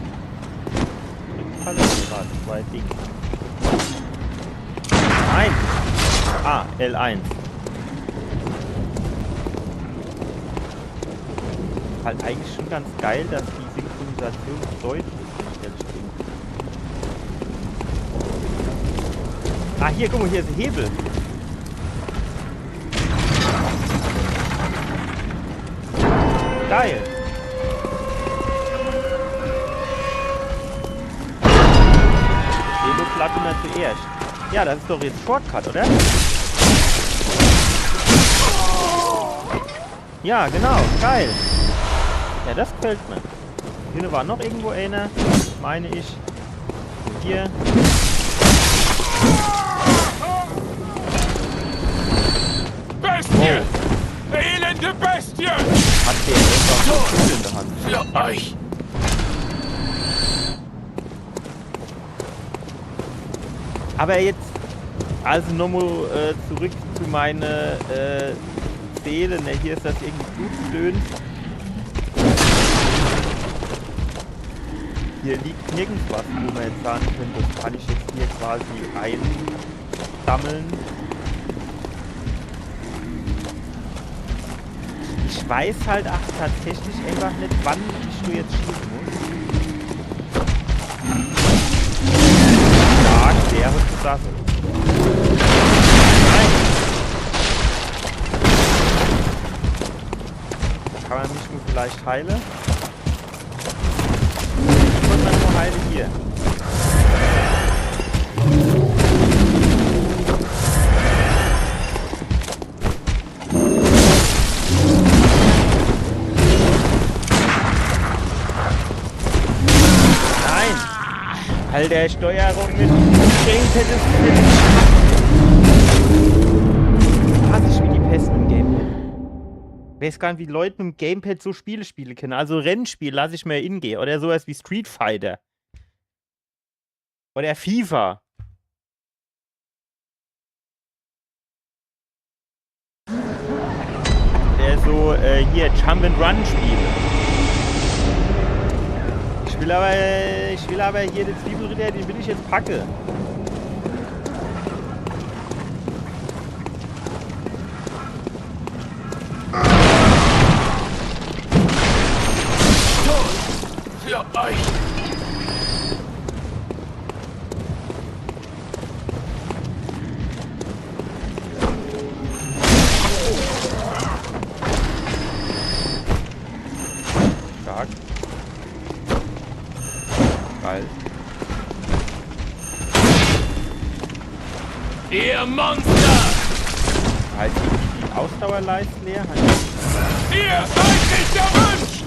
bringt halt gerade zwei Dinge. Nein! Ah, L eins. Halt eigentlich schon ganz geil, dass die Synchronisation deutlich nicht jetzt stimmt. Ah, hier, guck mal, hier is ein Hebel. Geil. Hebel platt immer zuerst. Ja, das is doch jetzt Shortcut, oder? Ja, genau, geil. Ja, das gefällt mir. Hier war noch irgendwo einer, meine ich. Hier. Bestie! Oh. Elende Bestie! Hat der einfach so viel in der Hand. Für euch! Aber jetzt, also nochmal äh, zurück zu meine äh, Seele. Ne, hier is das irgendwie Blutgedöns. Hier liegt nirgends was, wo man jetzt sagen könnte, das kann ich jetzt hier quasi einsammeln. Ich weiß halt ach tatsächlich einfach net, wann ich do jetzt schieße muss. Ja, der hat gesagt. Nein! Kann man mich nur vielleicht heile? Und dann nur heile hier. Nein! Alter, Steuerung mit Gamepad is für mich. Hass ich wie die Pest im Gamepad. Weiß gar net, wie Leute mit dem Gamepad so Spiele spiele können. Also Rennspiel lass ich mir hingehe. Oder sowas wie Street Fighter. Oder FIFA. Der so, äh, hier, Jump and Run Spiele. Ich will aber, ich will aber hier den Zwiebelritter, den will ich jetzt packe. Für euch! Stark. Geil. Ihr Monster! Halt die, die Ausdauerleiste leer. Halt. Ihr seid nicht erwünscht!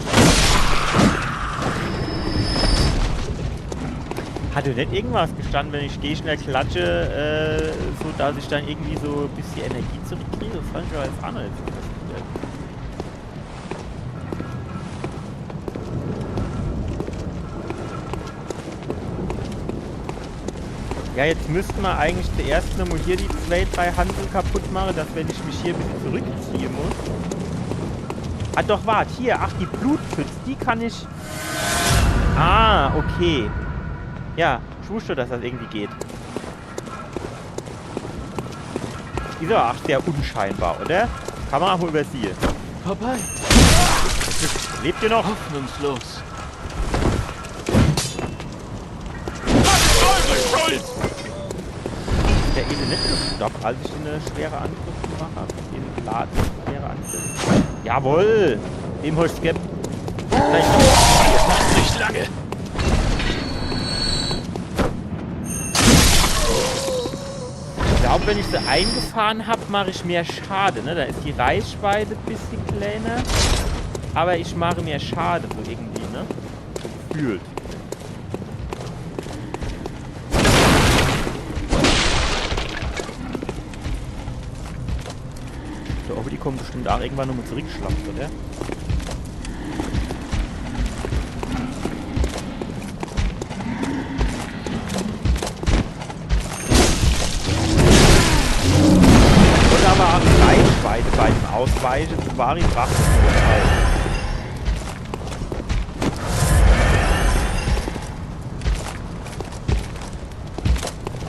Hat do net irgendwas gestanden, wenn ich geh schnell klatsche, äh, so dass ich dann irgendwie so e bissje Energie zurückkriege? Das fand ich aber jetzt anders. Ja, jetzt müsste mer eigentlich zuerscht nochmol hier die zwei, drei Hansel kaputt mache, dass, wenn ich mich hier e bissel zurückziehe muss. Ah, doch, wart, hier, ach, die Blutpfütz, die kann ich. Ah, okay. Ja, ich wusst, dass das irgendwie geht. Is awwer ach sehr unscheinbar, oder? Kann mer ach mol iwwersiehe. Vorbei. Lebt ihr noch? Hoffnungslos. Das ist eure Schuld! Der Esel net gestorben, als ich en schwere Angriff gemacht hab. Den Laden schwere Angriff. Jawohl! Dem hab ich's geb. Vielleicht noch. Ihr macht nicht lange. Ich glaub, wenn ich se eingefahre hab, mach ich mehr Schade, ne? Da is die Reichweite e bissel kleiner. Awwer ich mach mehr Schade, so irgendwie, ne? So gefühlt. Der Obby kommt bestimmt ach irgendwann nochmol zurückgeschlappt, oder? Und awwer ach Reichweite bei dem Ausweiche zu Bari brachte.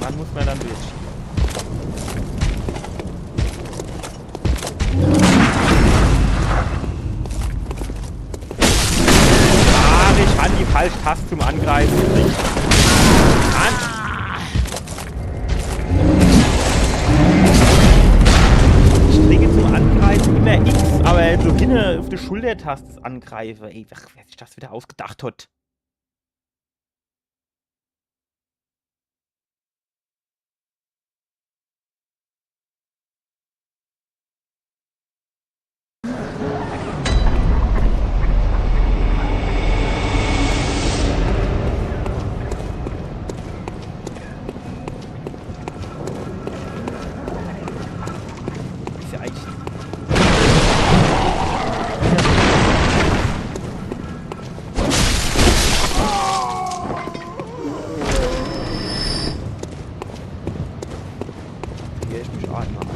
Wann muss mer dann durch? Ah, ich han die falsche Taste zum Angreife gedrickt. Mann! Ich dricke zum Angreife immer X, awwer so hinne uff de Schultertaste angreife. Ey, ach, wer sich das wieder ausgedacht hat. Is ja eigentlich. Hier, ich mich ach mol an.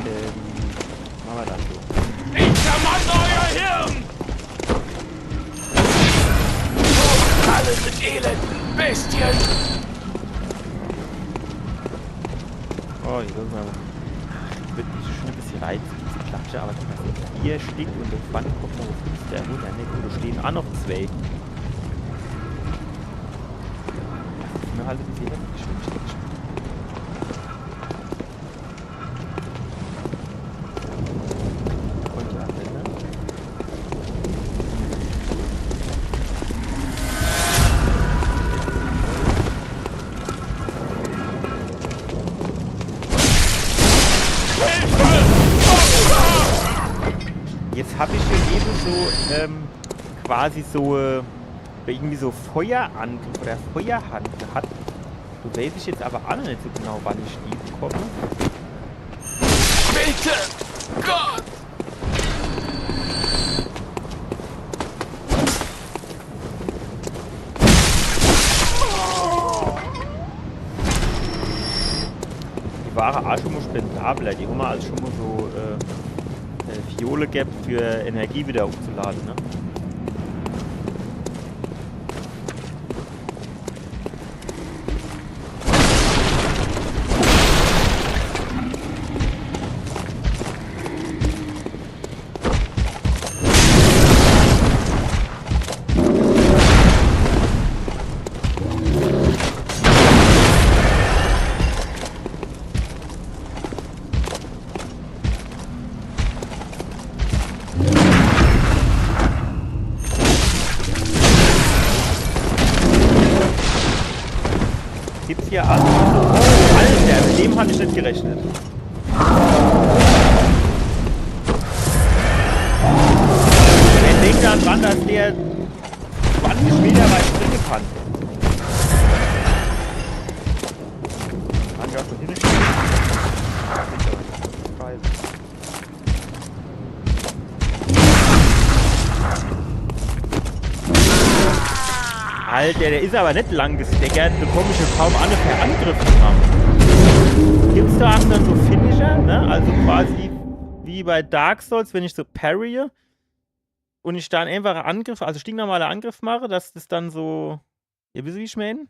Ähm, mache mer das so. Ich zermatsch euer Hirn! Alle mit elenden Bestien! Oh, ich will mol. Wird mich schun e bissel reize, diese Klatsche, awwer das sin vier Stick un das Band kommt noch uff fünf, der runner. Ne, gut, do stehn ach noch zwei. Das is mir halt e bissel heftig, wenn ich das spiel. Jetzt hab ich hier eben so, ähm, quasi so, äh, irgendwie so Feuerangriff oder Feuerhand gehat. Do weiß ich jetzt awwer ach noch net so genau, wann ich die bekomme. Bitte! Gott! Die ware ach schun mol spendabler. Die hommer als schun mol so, äh, äh, Fiole gebb, für Energie wieder uffzulade, ne? Gibt's hier alles? Oh, Alter, mit dem hab ich net gerechnet. Wer denkt dann dran, dass der zwanzig Meter weit springe kann? Kann gar schon hin. Scheiße. Alter, der is aber net lang gestaggert, do komm ich jo kaum an, für Angriff zu mache. Gibt's do ach dann so Finisher, ne? Also quasi wie bei Dark Souls, wenn ich so parry und ich dann einfach Angriff, also stinknormaler Angriff mache, dass das dann so, ihr wisst, wie ich mein?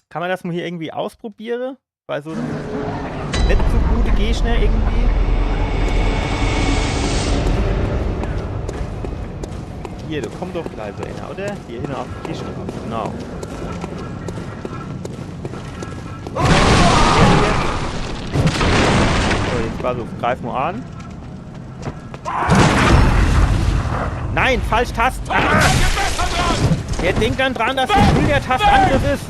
Kann man das mal hier irgendwie ausprobiere? Bei so einem net so gute Gegner irgendwie. Hier, do kommt doch gleich so einer, oder? Hier hinne auf dem Tisch drauf, genau. So, jetzt pass auf, greif mal an. Nein, falsch Tast. Ah! Der denkt dann dran, dass die Schultertast Angriff is.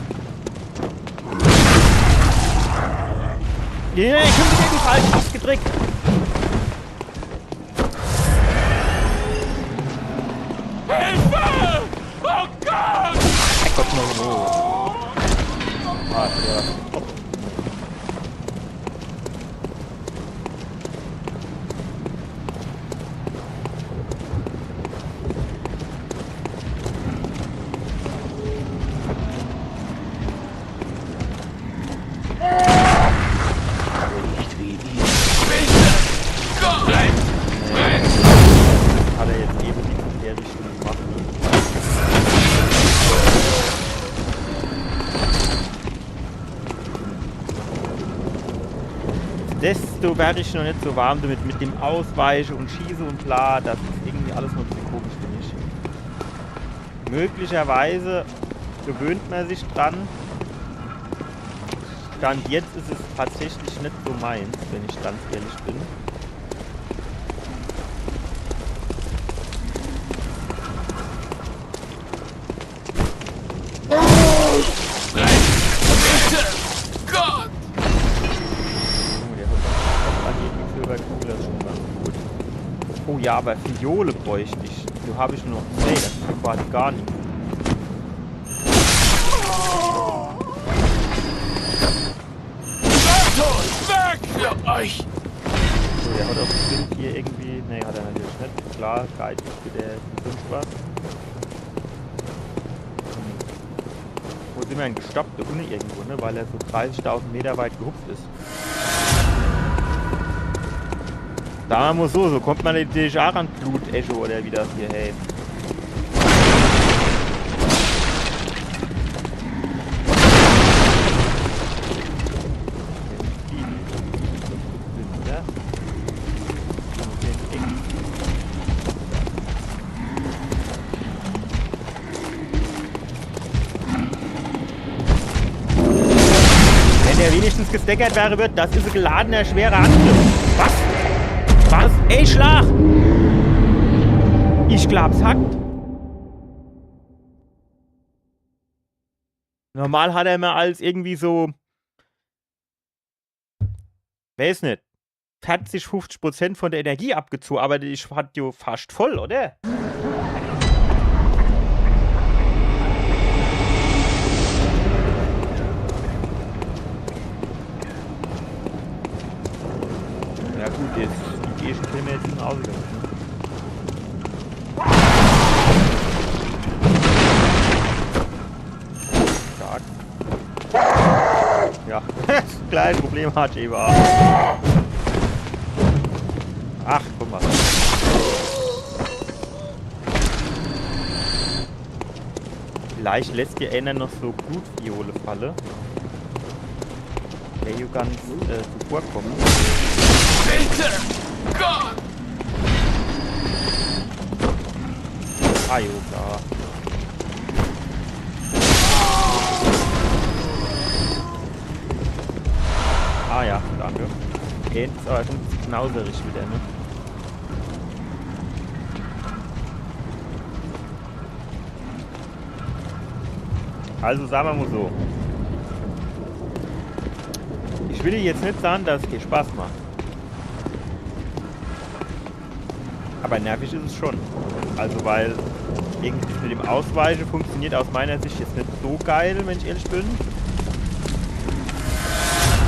Ja, ich hab wieder die falsche Tast gedrückt. Hilfe! Oh Gott! Gott, no, no. Ah, ja. Nicht wie ihr. Bitte! Gott! Hat er jetzt eben die Serie schon gemacht? Desto werd ich noch net so warm damit, mit dem Ausweiche und Schieße und bla. Das is irgendwie alles noch e bissel komisch für mich. Möglicherweise gewöhnt man sich dran. Stand jetzt is es tatsächlich net so meins, wenn ich ganz ehrlich bin. Gott! Junge, der hat doch an jedem Silberkugel, das is schon ganz gut. Oh ja, aber Phiole bräucht ich. Do hab ich nur noch zwei, das is quasi gar nix. Weg für euch! So, der hat doch bestimmt hier irgendwie. Nee, hat er natürlich net. Klar, Guide für der für sonst was. Hm. Wo sin wir denn gestoppt? Do unne irgendwo, ne? Weil er so dreißigtausend Meter weit gehupft is. Sa mer mol so, so kommt man natürlich ach an Blutecho oder wie das hier heißt. Wenn der wenigstens gestaggert wäre, wird, das is e geladener, schwerer Angriff. Was? Was? Ey, Schlag! Ich glaab's hackt. Normal hat er immer als irgendwie so, weiß net, verzig, fuffzig Prozent von der Energie abgezoge, aber ich hat jo fascht voll, oder? Ja gut, jetzt die Gegend kennen wir jetzt in Ausgang, ne? Stark. Ja, das gleiche Problem hat Eva. Ach, guck mal. Vielleicht lässt dir einer noch so Blutphiole falle. Wär jo ganz, äh, zuvorkomme. Bitte! Gott! Ah, jo, klar. Ah ja, danke. Jetzt aber knauserig wieder, ne? Also sa mer mol so. Ich will jetzt net sage, dass es kee Spaß macht. Aber nervig is es schon. Also, weil irgendwie das mit dem Ausweiche funktioniert aus meiner Sicht jetzt net so geil, wenn ich ehrlich bin.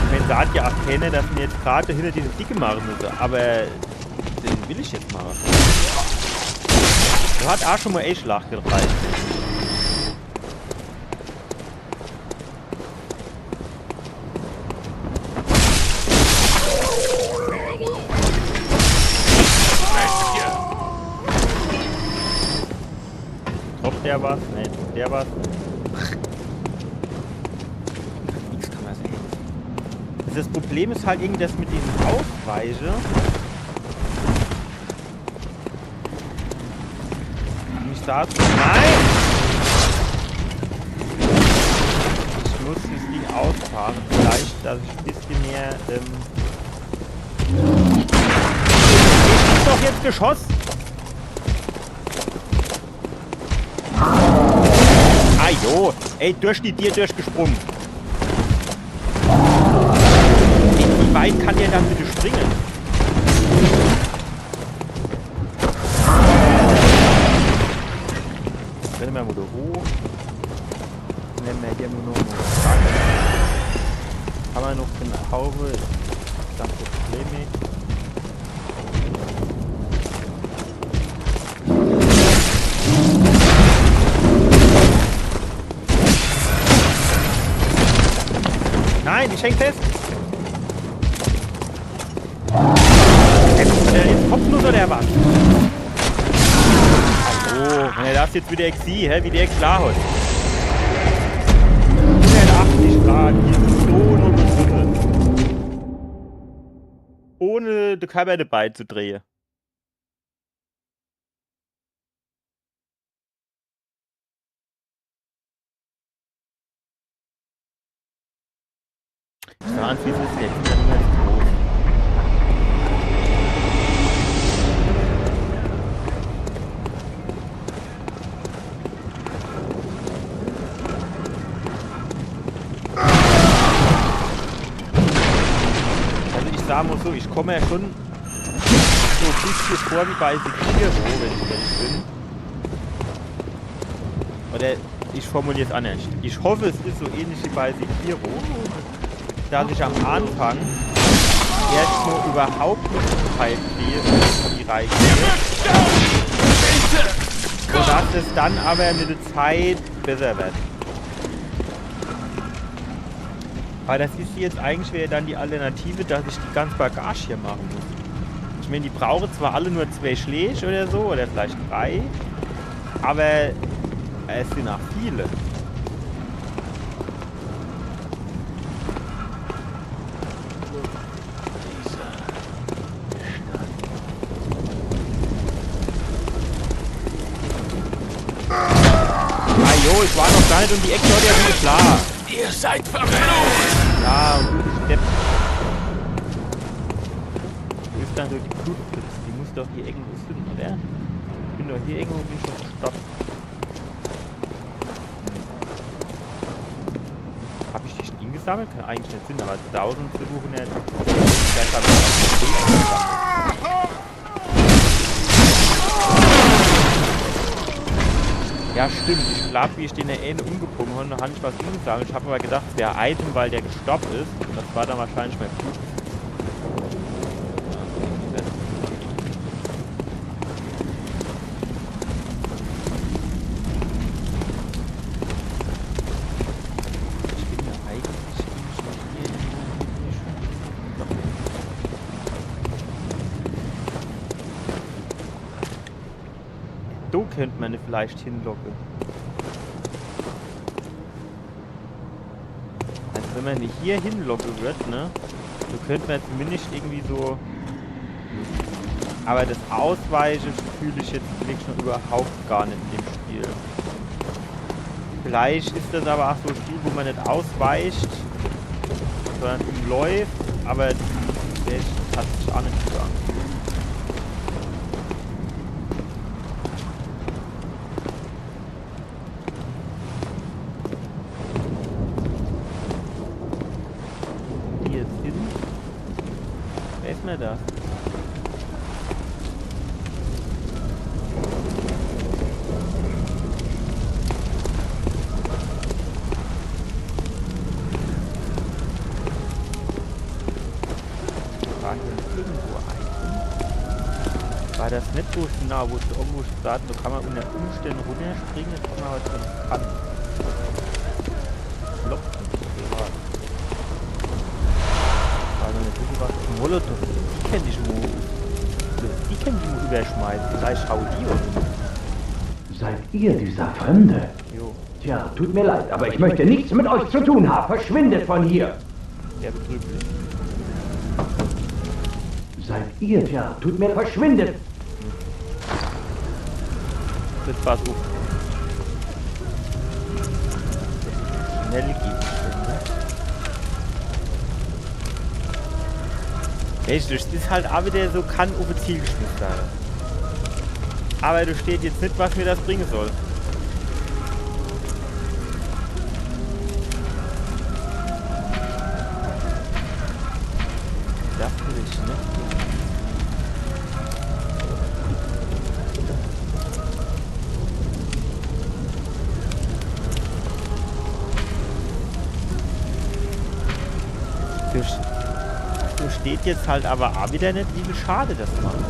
Ich mein, sagt ja ach kenner, dass mer jetzt grad hinter diese Dicke mache müsse, aber den will ich jetzt mache. Do hat ach schun mol e Schlag gereicht. Trifft der was? Nee, trifft der was? Nix kann mer sehn. Das Problem is halt irgendwie das mit dem Ausweiche. Nicht da. Nein! Ich muss das Ding ausfahren. Vielleicht, dass ich e bissche mehr, ähm, ich hab doch jetzt geschossen! Ah jo, ey, durch die Dier durchgesprungen. Wie, wie weit kann der dann bitte springen? Wenn mer mol do hoch. Wenn mer hier nur noch. Kann mer noch eine Haube. Das Problem nicht. Nein, ich häng fest. Jetzt, äh, jetzt kopflos oder was? Oh, wenn er das jetzt wieder exi, hä, wie der klar hat. Hundertachtzig Grad, hier so und so. Ohne de Körper dabei zu drehen. Sag, wie is es jetzt? Also ich sag mol so, ich komm mer schun so e bissche vor wie bei Sekiro, wenn ich ehrlich bin. Oder ich formulier's annerscht. Ich hoff, es is so ähnlich wie bei Sekiro, dass ich am Anfang erscht mol überhaupt net in die Fight gehe, in die Reihe gehe. Un dass es dann awwer mit de Zeit besser werd. Awwer das is jetzt eigentlich, wär dann die Alternative, dass ich die ganz Bagage hier mache muss. Ich mään, die brauche zwar alle nur zwee Schläg oder so, oder vielleicht drei, awwer es sin ach viele. Ah jo, ich war noch gar net um die Eck, do hat er schun geschlaa. Ihr seid verflucht! Ja, un du Depp. Wo is dann so die Blutpfütze? Die muss doch hier irgendwo sin, oder? Ich bin doch hier irgendwo, bin ich doch gestorbe. Hab ich die schun ingesammelt? Kann eigentlich net sin, awwer tausend zu suche net. Vielleicht hab ich die ingesammelt. Ja, stimmt. Ich glaab, wie ich den ääne umgebrung hab, do hab ich was ingesammelt. Ich hab awwer gedacht, es wär e Item, weil der gestorbe is. Un das war dann wahrscheinlich mei Blut. Ich bin ja eigentlich nicht mehr hier. Doch. Do könnt mer vielleicht hinlocke. Also wenn mer net hier hinlocke würd, ne? So könnt mer zumindest irgendwie so. Awwer das Ausweiche fühl ich jetzt wirklich schun überhaupt gar net in dem Spiel. Vielleicht is das awwer ach so e Spiel, wo mer net ausweicht, sondern umläuft, awwer das hat sich ach net getan. Hier is hin. Wer is denn das? War hier irgendwo ein? War das net Wo ich, genau, wo ich, wo ich gesagt, da kann man unter Umständen runterspringen, jetzt kann man halt so kann. Lock. Ja. Also, eine gute was. Molotow, die kenn ich mo. Die kenn ich mo überschmeißen. Vielleicht hau die oder so. Seid ihr dieser Fremde? Jo. Tja, tut mir leid, aber ich möchte nichts mit euch zu tun haben. Verschwindet von hier! Sehr betrüblich. Seid ihr? Tja, tut mir, verschwindet! Jetzt war's uff. Schnell geht's. Mensch, das is halt aa wieder so, kann uff e Ziel geschmiss werre. Aber do steht jetzt nit, was mir das bringe soll. Das will ich, ne? Do, do steht jetzt halt aber aa wieder nit, wie viel Schade das macht, ne?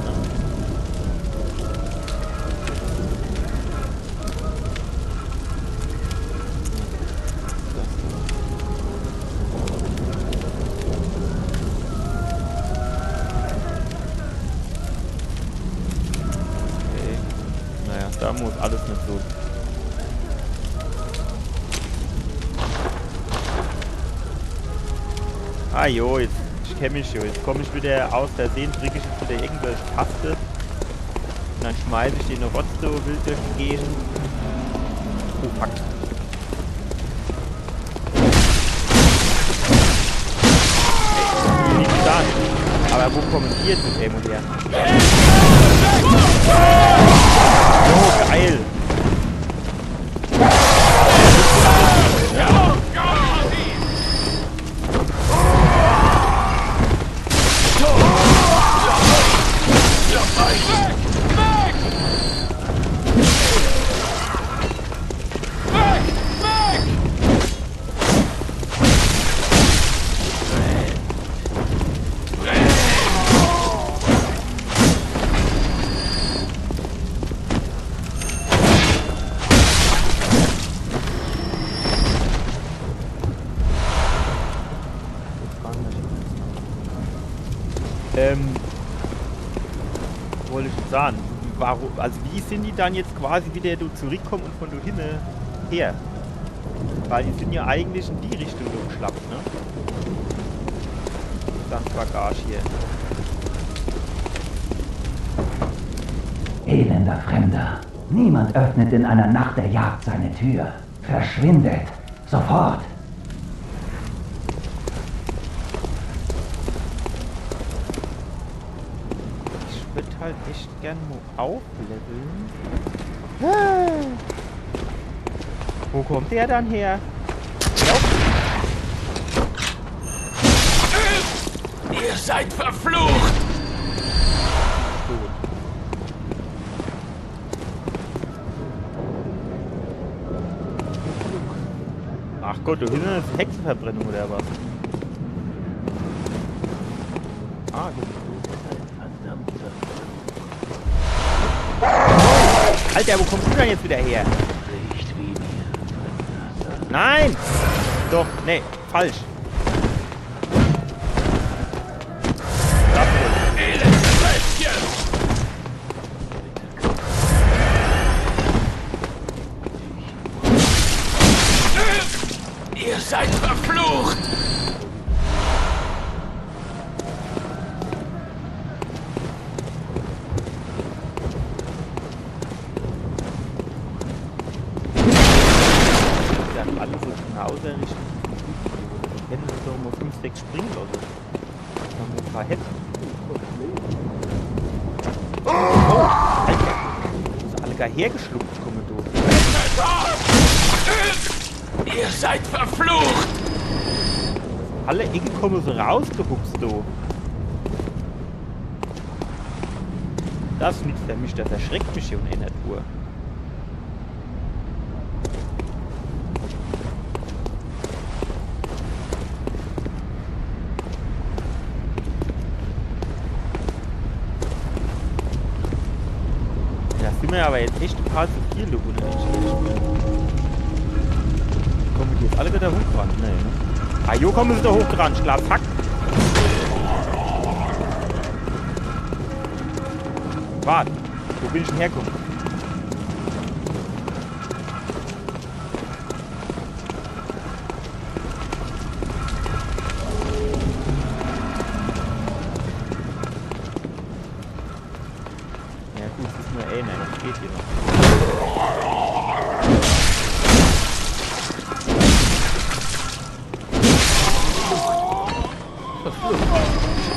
Okay. Naja, do muss alles nit so. Ah jo, jetzt, ich kenn mich jo. Jetzt komm ich wieder aus Versehen, drück ich jetzt wieder irgendwelche Taste. Und dann schmeiß ich den Rotz so wild durch die Gegend. Oh fuck. Ey, die liegen da. Aber wo kommen die jetzt mit Ammo her? Oh, geil. Ähm, wollt ich sagen, warum, also wie sind die dann jetzt quasi wieder do zurückkommen und von do hinne her? Weil die sind ja eigentlich in die Richtung do geschlappt, ne? Dann Bagage hier. Elender Fremder. Niemand öffnet in einer Nacht der Jagd seine Tür. Verschwindet. Sofort. Ich würd halt echt gern mo aufleveln. Wo kommt der dann her? Ihr seid verflucht! Gut. Ach Gott, do hinne is Hexeverbrennung oder was? Ah, gut. Alter, wo kommst du denn jetzt wieder her? Nein! Doch, nee, falsch. Ihr seid verflucht! Ja, alle so Schnauzer richtig. Hätten sie doch mal fünf, sechs springen lassen. Dann ein paar Hits. Oh, Alter. Wo sie alle gar hergeschluckt kommen, du. Ihr seid verflucht! Alle Ecken kommen sie rausgehupst, du. Das is nix für mich, das erschreckt mich hier in der Natur. Mir awwer jetzt echt total zu viel do unne, wenn ich ehrlich bin. Komme die jetzt alle widder hochgerannt? Nee, ne? Ah, jo, komme se doch hochgerannt, ich glaab, fuck. Wart, wo bin ich dann herkomme? Ja gut, es is nur eener, des geht jo noch. Ich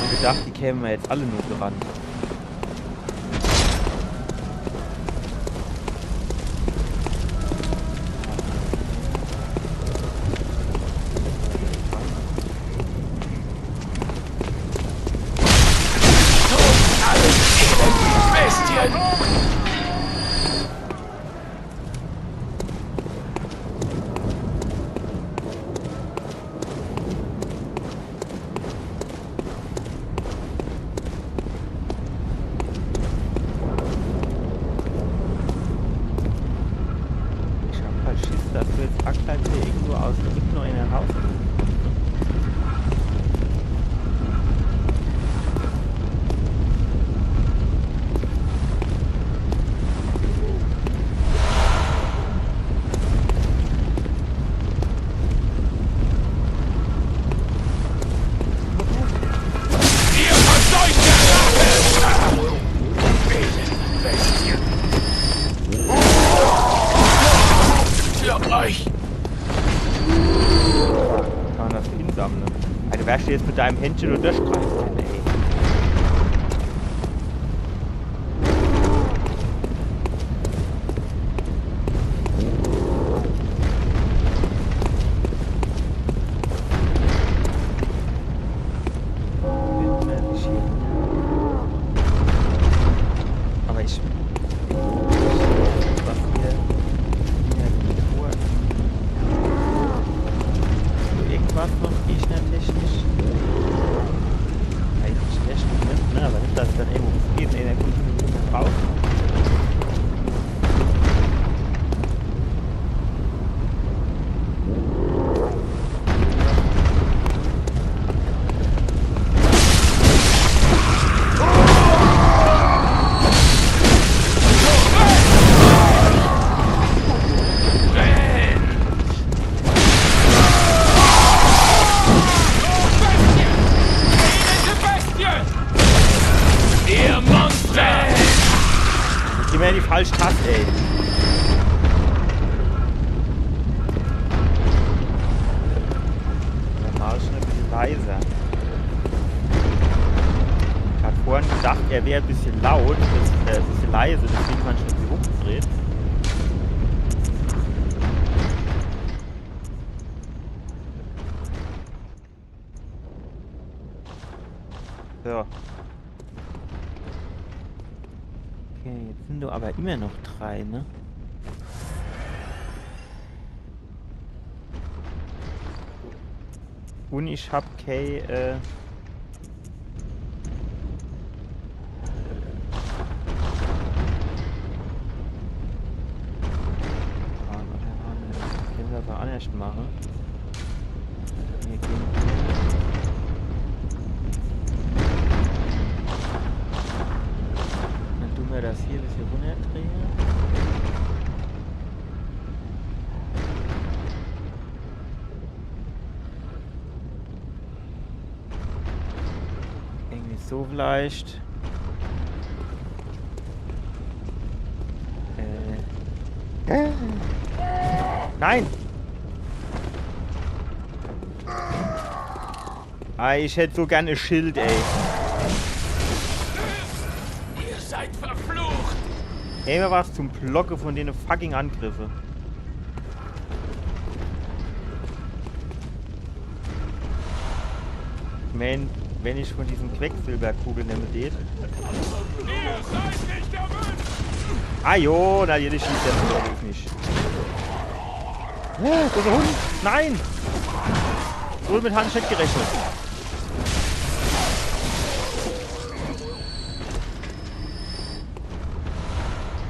hab gedacht, die käme jetzt alle nur gerannt. Ich hab halt Schiss, dass du jetzt Hackscheiße irgendwo aus dem Rücken noch in den Haus. Ihr Verseuchter! Bestien! Für euch! Kann man des insammle? Alter, wer steht jetzt mit deinem Händche nur durchkreist, ey? Awwer ich, was hier, hier die Truhe. Irgendwas noch gegnertechnisch? Eigentlich echt net, ne? Awwer net, dass dann irgendwo was geht, ne? Der kommt hier raus. Ihr Monster! Immer die falsche Taste, ey. Der Marsch is e bissel leiser. Ich hab vorhin gedacht, er wär e bissel laut, des, äh, e bissel leise, deswegen han ich en bissel hochgedreht. So. Okay, jetzt sin do awwer immer noch drei, ne? Un ich hab kei, äh, Kenne mer awwer annerscht mache. Mir gehn. Dann du mer des hier e bissel runnerdrehe. Irgendwie so vielleicht. Äh. Nein! Ah, ich hätt so gern e Schild, ey. Ihr seid verflucht! Ey, mer was zum Blocke von dene fucking Angriffe. Wenn, wenn ich von diesen Quecksilberkugeln nemme tät. Ah jo, na, jede schießt jetzt natürlich net. Oh, des is e Hund! Nein! So mit han ich net gerechnet.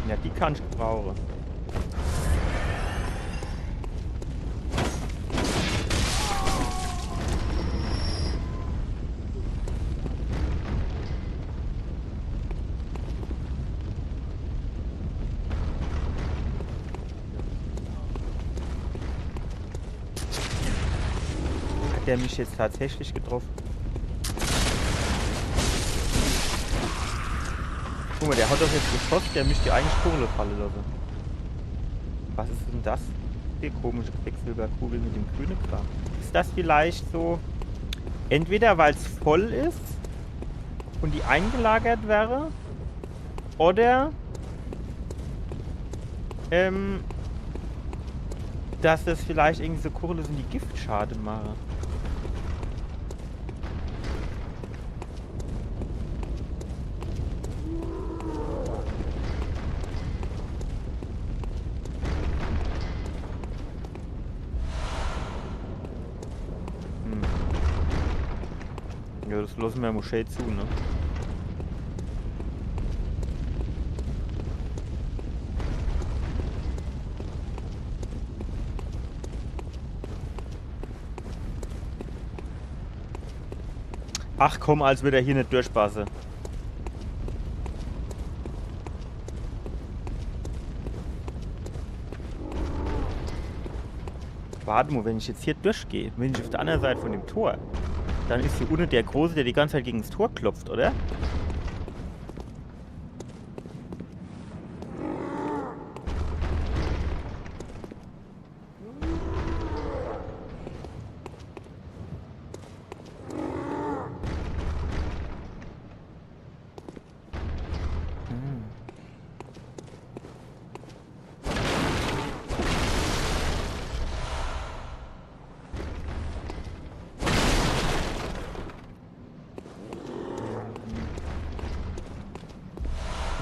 Ja, Die kann ich gebrauche. Hat der mich jetzt tatsächlich getroffen? Guck mal, der hat doch jetzt geschossen, der müsste eigentlich Kohle fallen lassen. Was ist denn das? Die komische Quecksilberkugel mit dem grünen Kram. Ist das vielleicht so, entweder weil es voll ist und die eingelagert wäre, oder, ähm, dass das vielleicht irgendwie so Kugeln sind, die Giftschade machen. Hm. Ja, das lassen wir Moschee zu, ne? Ach komm, als würde er hier nicht durchpassen. Warte mal, wenn ich jetzt hier durchgehe, bin ich auf der anderen Seite von dem Tor. Dann ist hier unten der Große, der die ganze Zeit gegen das Tor klopft, oder? Hm.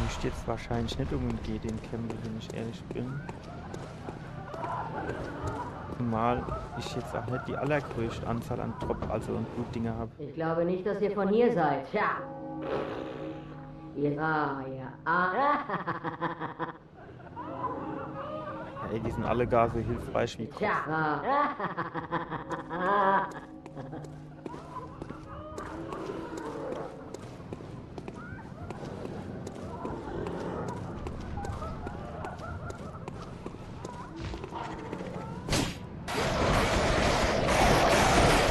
Müsst jetzt wahrscheinlich nicht um den G D kämpfen, wenn ich ehrlich bin. Zumal ich jetzt auch nicht die allergrößte Anzahl an Drop, also an Blutdinger habe. Ich glaube nicht, dass ihr von hier seid. Tja. Ihr, ah, ja. Ah. Ja, ey, die sind alle gar so hilfreich wie Kopf. Tja. Ah.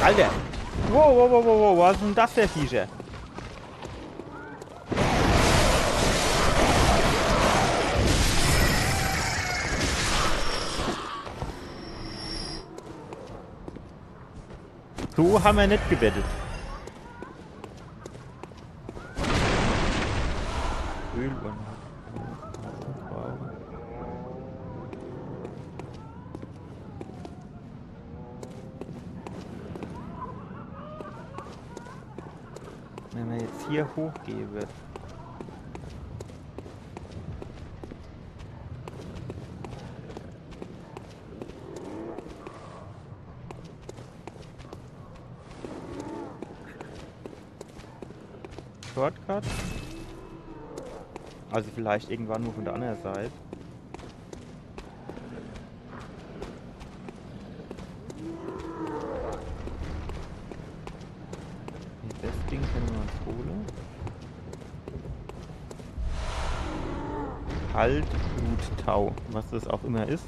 Alter! Wow, wow, wow, wow, wow, was sind das für Viecher? So haben wir nicht gewettet. Öl und Wenn man jetzt hier hochgehe wird. Shortcut? Also vielleicht irgendwann nur von der anderen Seite. Das Ding können wir uns holen. Halt, Bluttau, was das auch immer ist.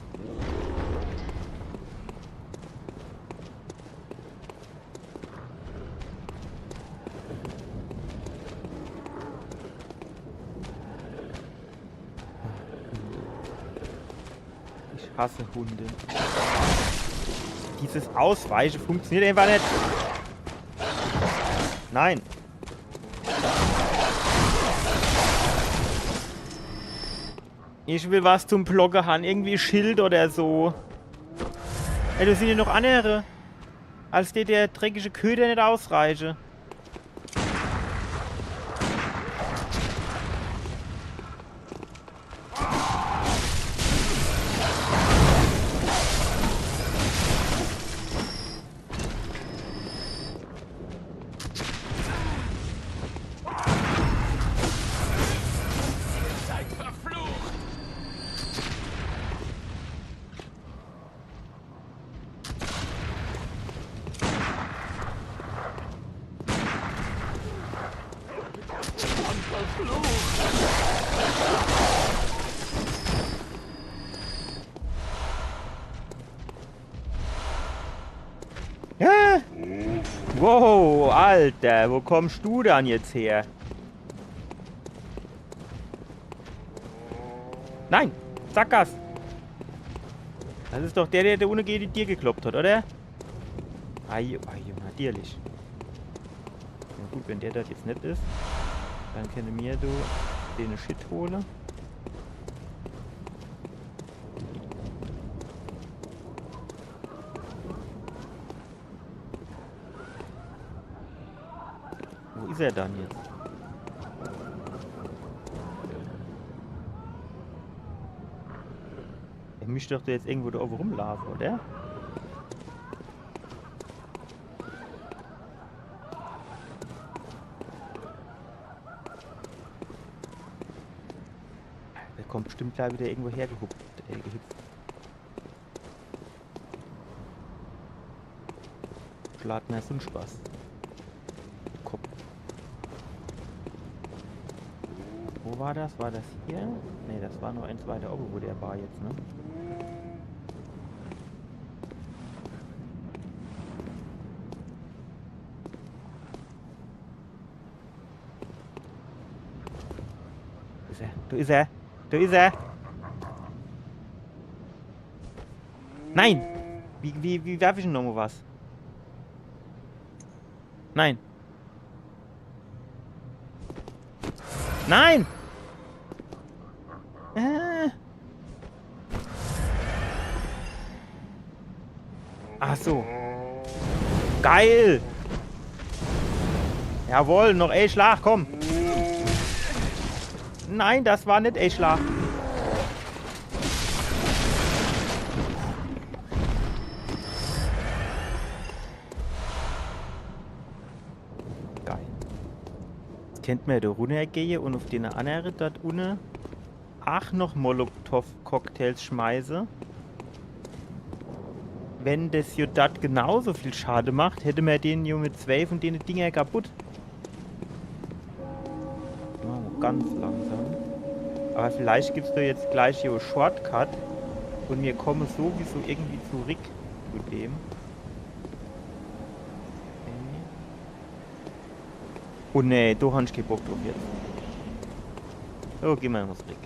Ich hasse Hunde. Dieses Ausweichen funktioniert einfach nicht. Nein. Ich will was zum Blocke haben. Irgendwie Schild oder so. Ey, da sind ja noch andere. Als der, der dreckige Köder nicht ausreiche. Ihr seid verflucht! Hä? Wow, Alter, wo kommst du dann jetzt her? Nein! Sackgass! Das is doch der, der do unne gege die Dier gekloppt hat, oder? Ajo, ajo, natürlich. Na gut, wenn der das jetzt net is, dann kenne mir do den Shit hole. Wo is er dann jetzt? Er misst doch do jetzt irgendwo do owwe rumlaafe, oder? Der kommt bestimmt gleich wieder irgendwo hergehupft, äh, gehüpft. Schlacht mer so en Spaß. Kopp. Wo war das? War das hier? Ne, das war noch eens weiter owwe, wo der war jetzt, ne? Do is er. Do is er. Do is er. Nein! Wie, wie, wie werf ich dann nochmo was? Nein. Nein! Äh. Ach so. Geil! Jawohl, noch e Schlag, komm! Nein, das war net e Schlag. Geil. Jetzt kennt mer do runnergehe un uff den annere dort unne ach noch Molotow-Cocktails schmeiße. Wenn das jo dort genauso viel Schade macht, hätte mer den jo mit zwei von dene Dinger kaputt. Mache mer ganz langsam. Aber vielleicht gibt's do jetzt gleich hier en Shortcut un mir komme sowieso irgendwie zurück zu dem. Oh nee, do han ich kee Bock druff jetzt. So, geh mer mol zurück.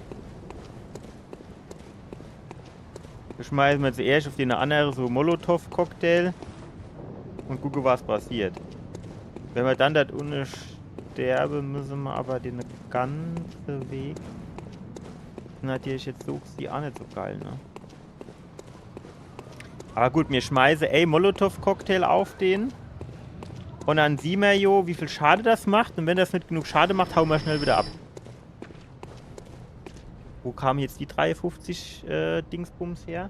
Mir schmeiße mer zuerscht uff den annere so Molotow-Cocktail un gucke, was passiert. Wenn mer dann dort unne sterbe, müsse mer aber den ganze Weg. Natürlich jetzt so, is die ach net so geil, ne? Aber gut, mir schmeiße e Molotow-Cocktail uff den. Un dann sieh mer jo, wie viel Schade das macht. Un wenn das net genug Schade macht, haue mer schnell wieder ab. Wo kamen jetzt die dreiundfünfzig, äh, Dingsbums her?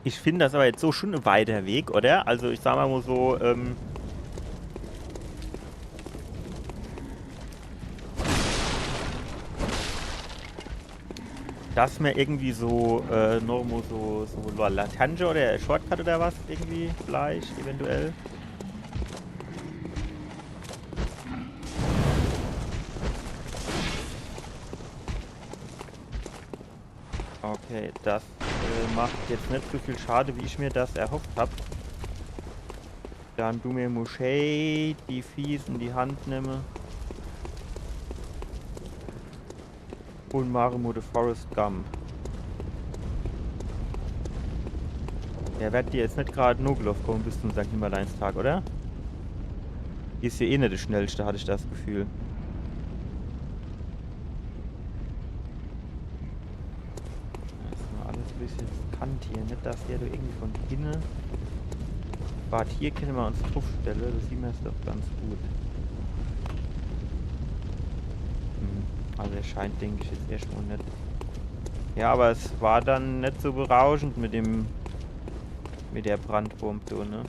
Ich find das aber jetzt so schon en weiter Weg, oder? Also ich sag mol so, ähm, dass mer irgendwie so, äh, noch mol so, so La-, Laterne oder Shortcut oder was irgendwie vielleicht, eventuell. Okay, das, äh, macht jetzt net so viel Schade, wie ich mir das erhofft hab. Dann du mer mol schee die Fieß in die Hand nemme. Un mache mer de Forrest Gump. Der werd dir jetzt net grad nogeloff komme bis zum Sankt Nimmerleinstag, oder? Is jo eh net de Schnellste, hatt ich das Gefühl. Das is mol alles e bissel riskant hier, net, dass der do irgendwie von hinne. Wart, hier kenne mer uns druffstelle, do sieh mer's doch ganz gut. Hm, also er scheint, denk ich, jetzt erscht mol net. Ja, aber es war dann net so berauschend mit dem, mit der Brandbomb do, ne?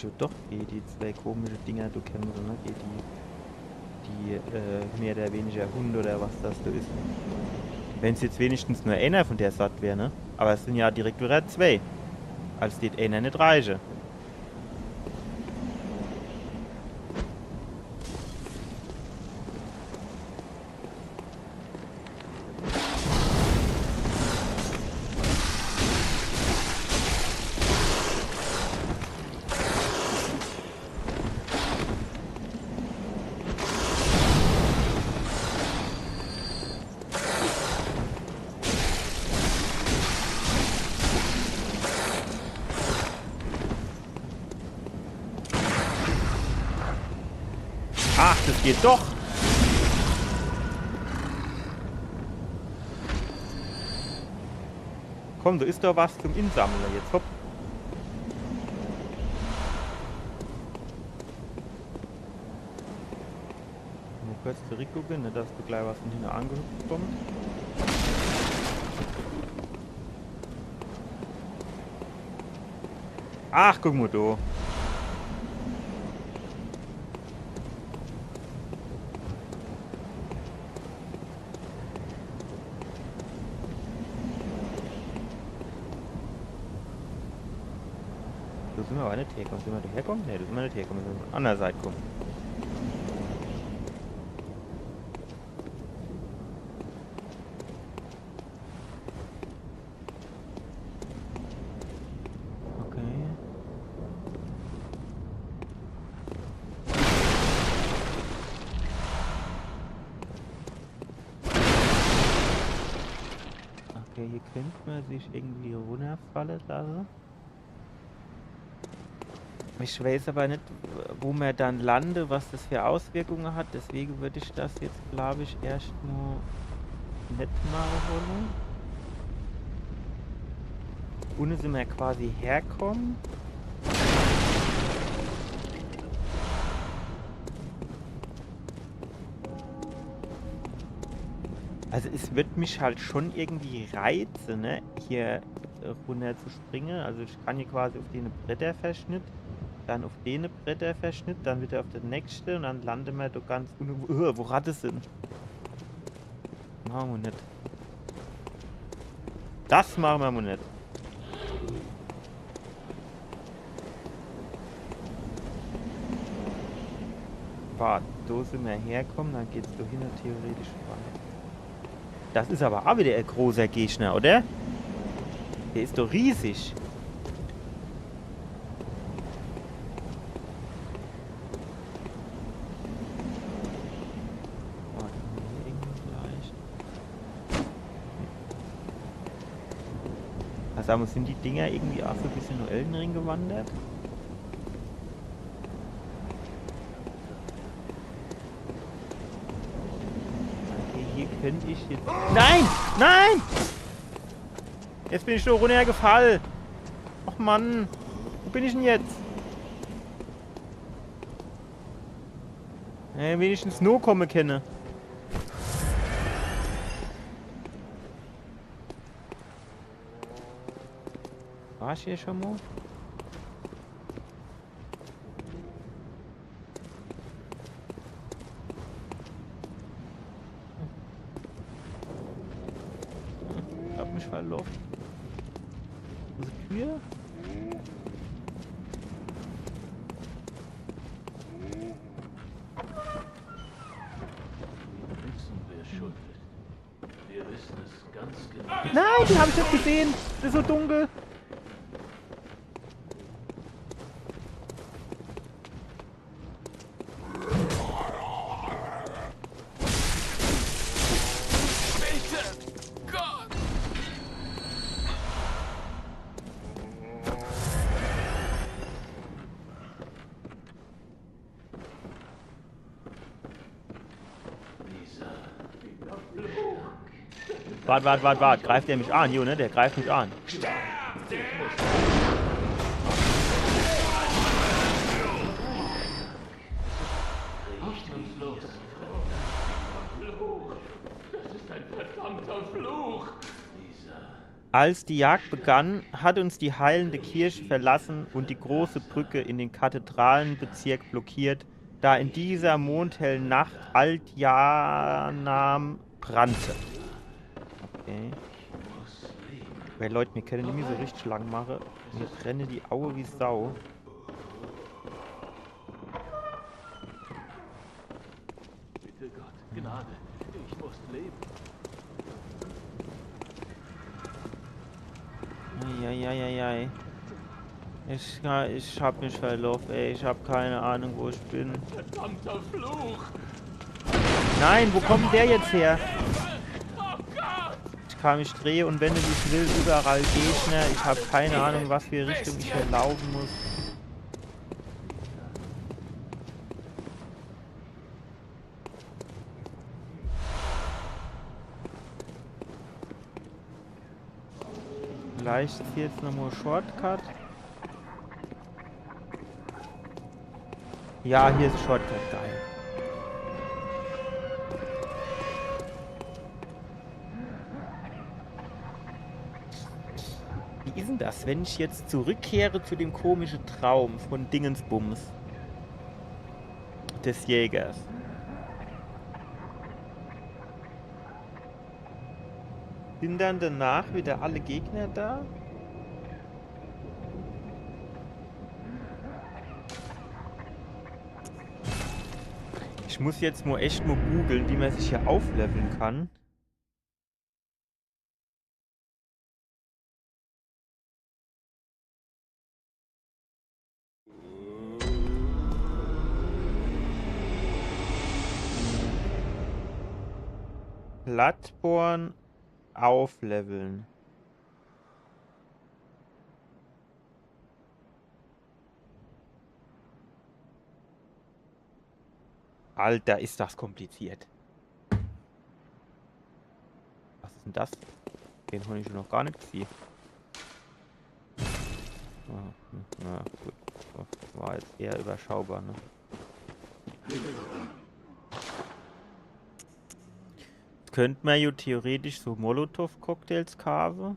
Du, doch, die, die zwei komische Dinger, du kennst se, ne? Die, die, die, äh, mehr oder weniger Hund oder was das do is. Wenn's jetzt wenigstens nur einer von der Sort wär, ne? Aber es sin ja direkt wieder zwei. Als tät einer net reiche. Ach, das geht doch. Komm, do is doch was zum Insammle jetzt. Hopp. Nur kurz zurückgucke, net, dass do gleich was von hinne angehüpft kommt. Ach, guck mo do. Do sin mer aber net herkomme. Sin mer do herkomme? Ne, do sin mer net herkomme. Mir sin von der anner Seit komme. Okay. Okay, hier könnt mer sich irgendwie runnerfalle lasse. Ich weiß aber net, wo mer dann lande, was das für Auswirkunge hat. Deswege würd ich das jetzt, glaub ich, erscht mo net mache wolle. Unne sin mer quasi herkomme. Also es würd mich halt schon irgendwie reize, ne? Hier äh, runnerzuspringe. Also ich kann hier quasi auf den Bretterverschnitt, dann auf den Bretterverschnitt, dann wieder auf den nächste und dann lande mer doch ganz unne, wo, äh, wo Ratte sin. Mache mer net. Das mache mer mo net. Wart, do sin mer herkomme, dann geht's doch hinne theoretisch weiter. Das is aber auch wieder e großer Gegner, oder? Der is doch riesig. Oh, hier irgendwie vielleicht. Also, aber sin die Dinger irgendwie auch so e bissche no Elden Ring gewandert? Okay, hier könnt ich jetzt. Nein! Nein! Jetzt bin ich schon runnergefall. Ach Mann. Wo bin ich denn jetzt? Äh, wenigstens no komme kenne. War ich hier schon mal? Hab mich verlaufen. Diese Tür? Wir wissen, wer schuld ist. Wir wissen es ganz genau. Nein, die hab ich net gesehen. Das is so dunkel. Bitte! Gott! Wart, wart, wart, wart. Greift der mich an? Jo, ne? Der greift mich an. Das ist ein verdammter Fluch! Lisa. Als die Jagd begann, hat uns die heilende Kirche verlassen und die große Brücke in den Kathedralenbezirk blockiert, da in dieser mondhellen Nacht Aldianam brannte. Okay. Weil, Leute, mir kenne nimmi so richtig lang mache. Mir brenne die Aue wie Sau. Bitte Gott, Gnade. Ich muss leben. Eieieiei. Ich, ich hab mich verlaufen, ey. Ich hab keine Ahnung, wo ich bin. Verdammter Fluch! Nein, wo kommt der jetzt her? Oh Gott! Ich kann mich drehe und wende, wie ich will, überall Gegner. Ich hab keine Ahnung, was für Richtung ich hier laufen muss. Vielleicht is hier jetzt nochmal Shortcut. Ja, hier is Shortcut, geil. Wie is denn das, wenn ich jetzt zurückkehre zu dem komischen Traum von Dingensbums des Jägers? Sind dann danach wieder alle Gegner da? Ich muss jetzt mo echt mo googeln, wie man sich hier aufleveln kann. Bloodborne aufleveln. Alter, is das kompliziert. Was is denn das? Den hab ich schon noch gar net gesiehn. Ah, hm, na gut. Das war jetzt eher überschaubar, ne? Jetzt könnt man ja theoretisch so Molotow-Cocktails kaufen.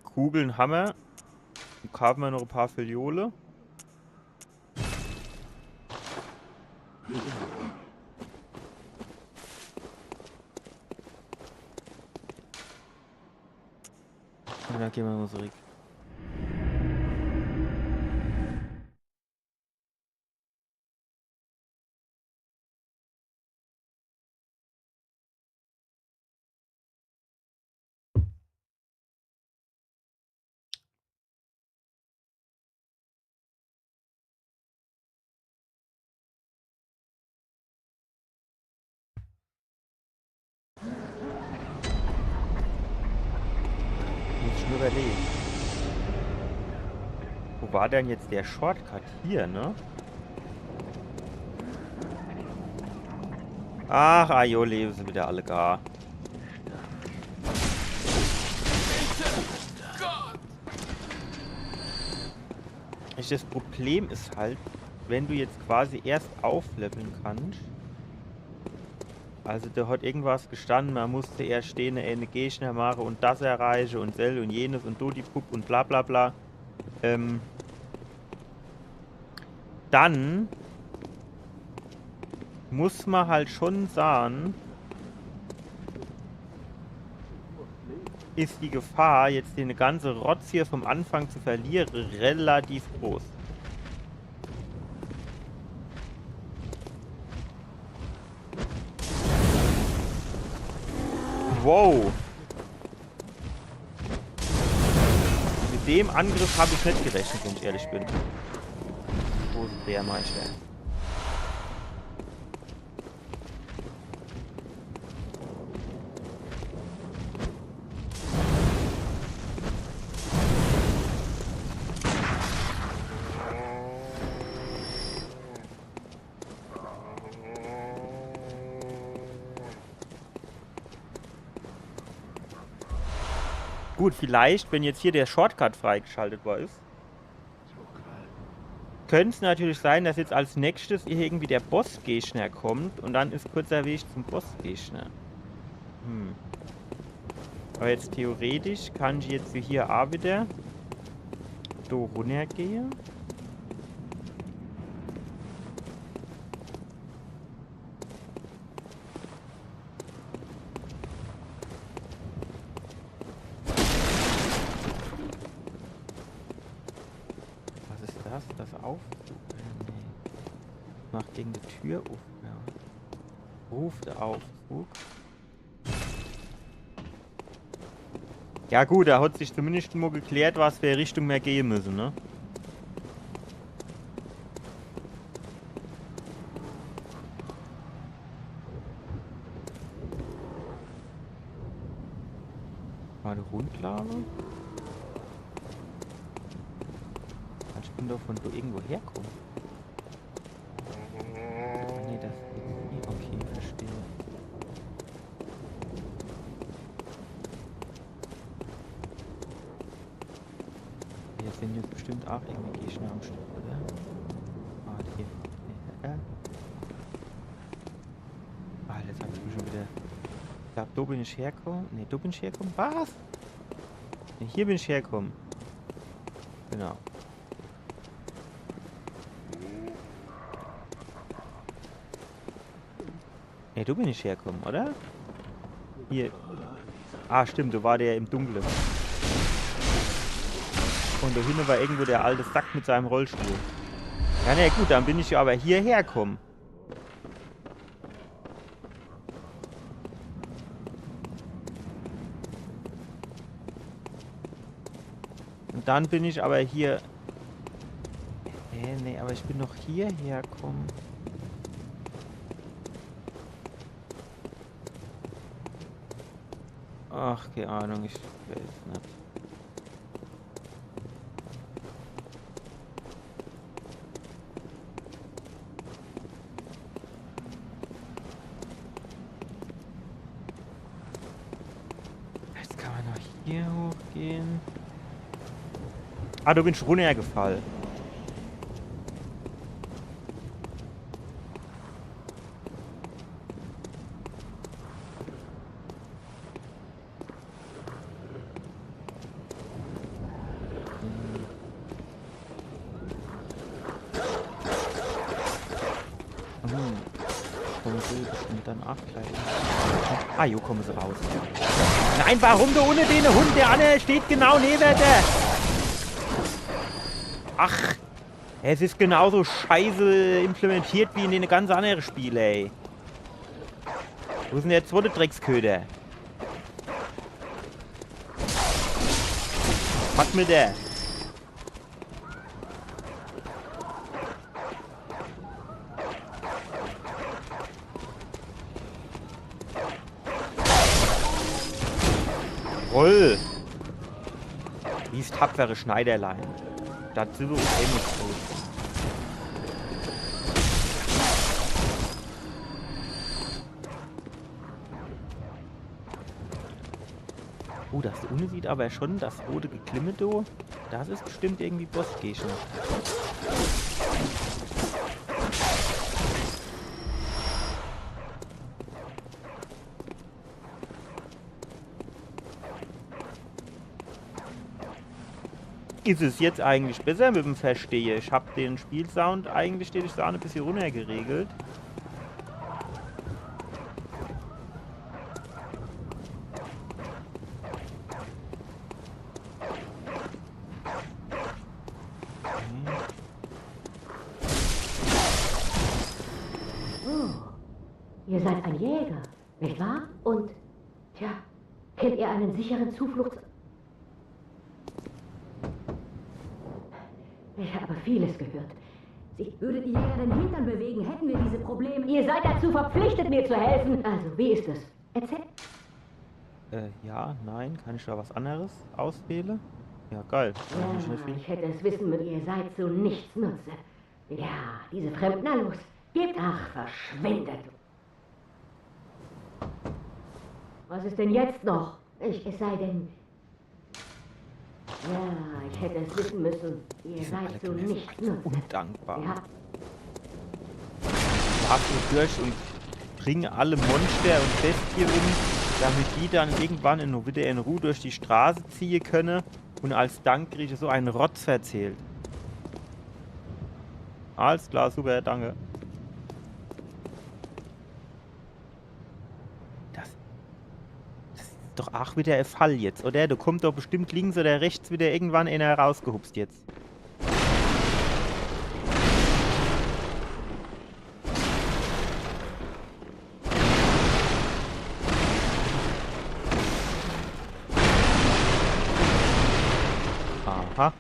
Kugeln hammer. Dann kaufen wir noch ein paar Filiole. Und dann gehen wir mal zurück. Muss ich nur überlegen. Wo war denn jetzt der Shortcut? Hier, ne? Ach, ajo, leben sie wieder alle gar. Das Problem is halt, wenn du jetzt quasi erst aufleveln kannst, also da hat irgendwas gestanden, man musste erst den, äh, Gegner mache und das erreiche und sel und jenes und dodipup und bla bla bla. Ähm, dann muss man halt schon sagen, is die Gefahr, jetzt den ganze Rotz hier vom Anfang zu verliere, relativ groß. Wow. Mit dem Angriff hab ich net gerechnet, wenn ich ehrlich bin. Große Drehermeister. Gut, vielleicht, wenn jetzt hier der Shortcut freigeschaltet war is. könnt's natürlich sein, dass jetzt als nächstes hier irgendwie der Bossgegner kommt und dann is kurzer Weg zum Bossgegner. Hm. Aber jetzt theoretisch kann ich jetzt hier auch wieder so runtergehen. Was is das? Das Aufzug? Äh, nee. Macht irgendeine Tür auf. Ja. Ruft Aufzug. Ja gut, da hat sich zumindest mal geklärt, was für Richtung wir gehen müssen, ne? War die Rundlage? Kann ich denn davon so irgendwo herkommen? Nee, das geht nie. Okay, verstehe. Jetzt sind jetzt bestimmt auch irgendwie Gegner am Start, oder? Ah, die. Ja. Ah, jetzt hab ich mich schon wieder. Ich glaub, da bin ich hergekommen. Nee, da bin ich hergekommen. Was? Nee, hier bin ich hergekommen. Genau. Nee, da bin ich hergekommen, oder? Hier. Ah, stimmt, da war der im Dunklen. Und da hinten war irgendwo der alte Sack mit seinem Rollstuhl. Ja, na gut, dann bin ich ja aber hierher gekommen. Und dann bin ich aber hier. Hä, nee, aber ich bin doch hierher gekommen. Ach, keine Ahnung, ich weiß nicht. Jetzt kann man noch hier hochgehen. Ah, du bist runtergefallen. Hm. Komm gut, und dann acht gleich. Ah, jo, kommen sie raus. Nein, warum du ohne den Hund? Der andere steht genau neben der. Ach, es ist genauso scheiße implementiert wie in den ganz anderen Spielen, ey. Wo ist denn der zweite Drecksköder? Was mit der? Roll! Dies tapfere Schneiderlein. Das sind wir uns ähnlich tot. Oh, das unne sieht aber schon das rote Geklimme do. Das ist bestimmt irgendwie Bossgegner. Ist es jetzt eigentlich besser mit dem Verstehe? Ich hab den Spielsound eigentlich, den ich sah, ein bisschen runtergeregelt. Ihr seid ein Jäger, nicht wahr? Und, tja, kennt ihr einen sicheren Zufluchts... Ich habe vieles gehört. Sie... Würdet ihr Jäger den Hintern bewegen, hätten wir diese Probleme. Ihr seid dazu verpflichtet, mir zu helfen. Also, wie ist es? Erzähl... Äh, ja, nein, kann ich da was anderes auswählen? Ja, geil. Kann ich nicht Ja, ich hätte es wissen müssen, ihr seid zu nichts Nutze. Ja, diese Fremden, na los, gebt, ach, verschwindet. Was ist denn jetzt noch? Ich, es sei denn, Ja, ich hätte es wissen müssen. Ihr Die sind alle seid so genervt. nicht nutzig. Undankbar. Ihr habt Lauf hier durch und bring alle Monster und Bestie um, damit die dann irgendwann in, wieder in Ruhe durch die Straße ziehen können und als Dank kriege ich so einen Rotz verzählt. Alles klar, super, danke. Das, das ist doch auch wieder ein Fall jetzt, oder? Da kommt doch bestimmt links oder rechts wieder irgendwann einer rausgehupst jetzt. Aha.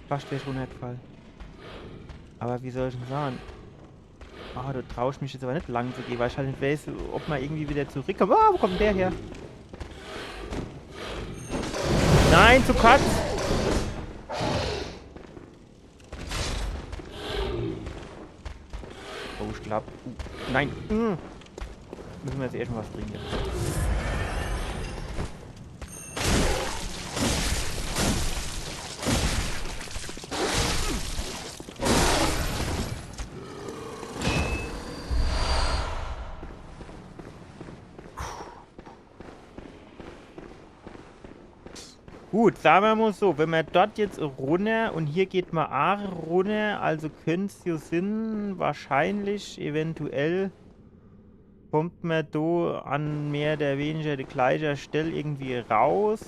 Fast wär ich runtergefallen. Aber wie soll ich denn sagen? Ah, da trau ich mich jetzt aber nicht lang zu gehen, weil ich halt nicht weiß, ob man irgendwie wieder zurückkommt. Ah, wo kommt denn der her? Nein, zu kurz! Oh, ich glaub. Uh, nein! Mm. Müssen wir jetzt erstmal was trinken. Gut, sagen wir mal so, wenn man dort jetzt runter und hier geht man auch runter, also könnte es ja Sinn, wahrscheinlich, eventuell kommt man da an mehr oder weniger der gleichen Stelle irgendwie raus.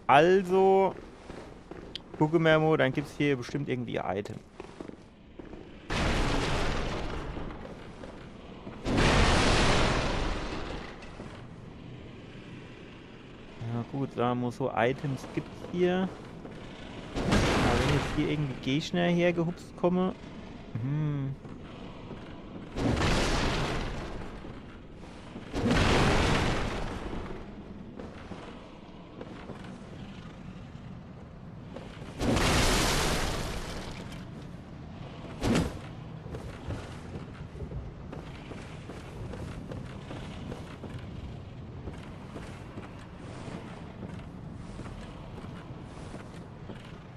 Also, gucken wir mal, dann gibt es hier bestimmt irgendwie ein Item. Ja gut, sagen wir so, Items gibt es hier. Aber wenn jetzt hier irgendwie Gegner hergehupst kommen. Hm.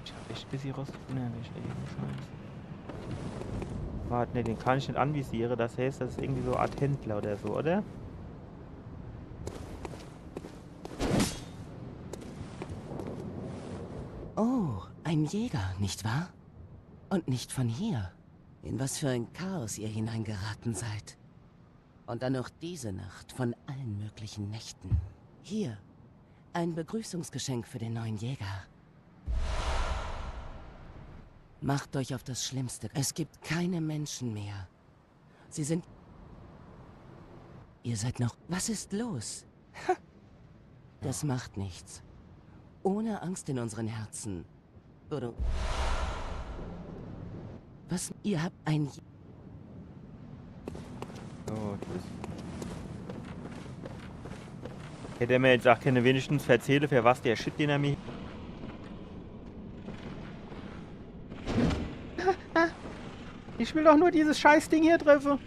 Ich hab echt ein bisschen rausgefunden, welche Scheiße. Warte, ne, den kann ich nicht anvisieren. Das heißt, das ist irgendwie so eine Art Händler oder so, oder? Oh, ein Jäger, nicht wahr? Und nicht von hier. In was für ein Chaos ihr hineingeraten seid. Und dann noch diese Nacht von allen möglichen Nächten. Hier, ein Begrüßungsgeschenk für den neuen Jäger. Macht euch auf das Schlimmste. Es gibt keine Menschen mehr. Sie sind... Ihr seid noch... Was ist los? Das macht nichts. Ohne Angst in unseren Herzen. Oder... Was? Ihr habt ein... Oh, tschüss. Hätte er mir jetzt auch keine wenigstens verzählen, für was der Shit, den er mir... Ich will doch nur dieses Scheißding hier treffen.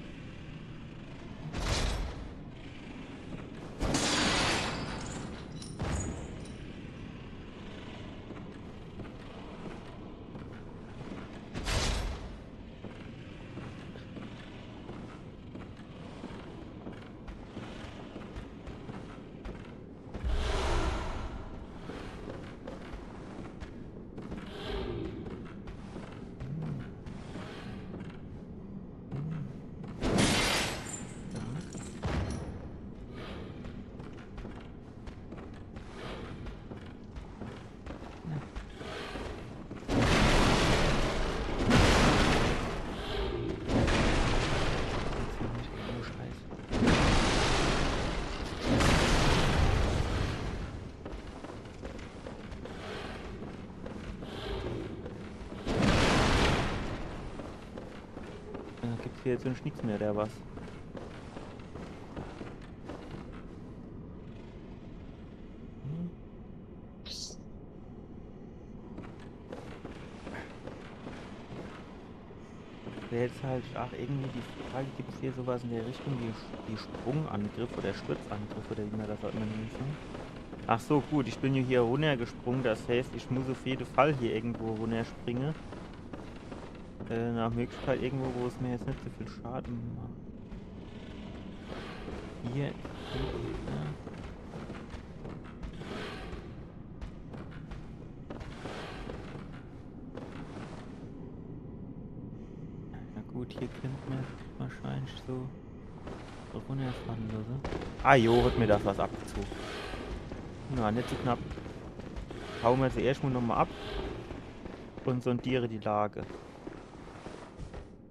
Äh, gibt's hier jetzt sonst nichts mehr, oder was? Hm? Wäre jetzt halt auch irgendwie die Frage, gibt's hier sowas in der Richtung wie, wie Sprungangriff oder Sturzangriff oder wie man das auch immer nennt? Ach so, gut, ich bin ja hier runnergesprungen, das heißt, ich muss auf jeden Fall hier irgendwo runnerspringen. Äh, nach Möglichkeit irgendwo, wo es mir jetzt nicht so viel Schaden macht. Hier. Hier. Na gut, hier könnte man wahrscheinlich so runnerfahren oder so. Ah jo, hat mir das was abgezogen. Na, nicht so knapp. Hauen wir sie erstmal nochmal ab und sondiere die Lage.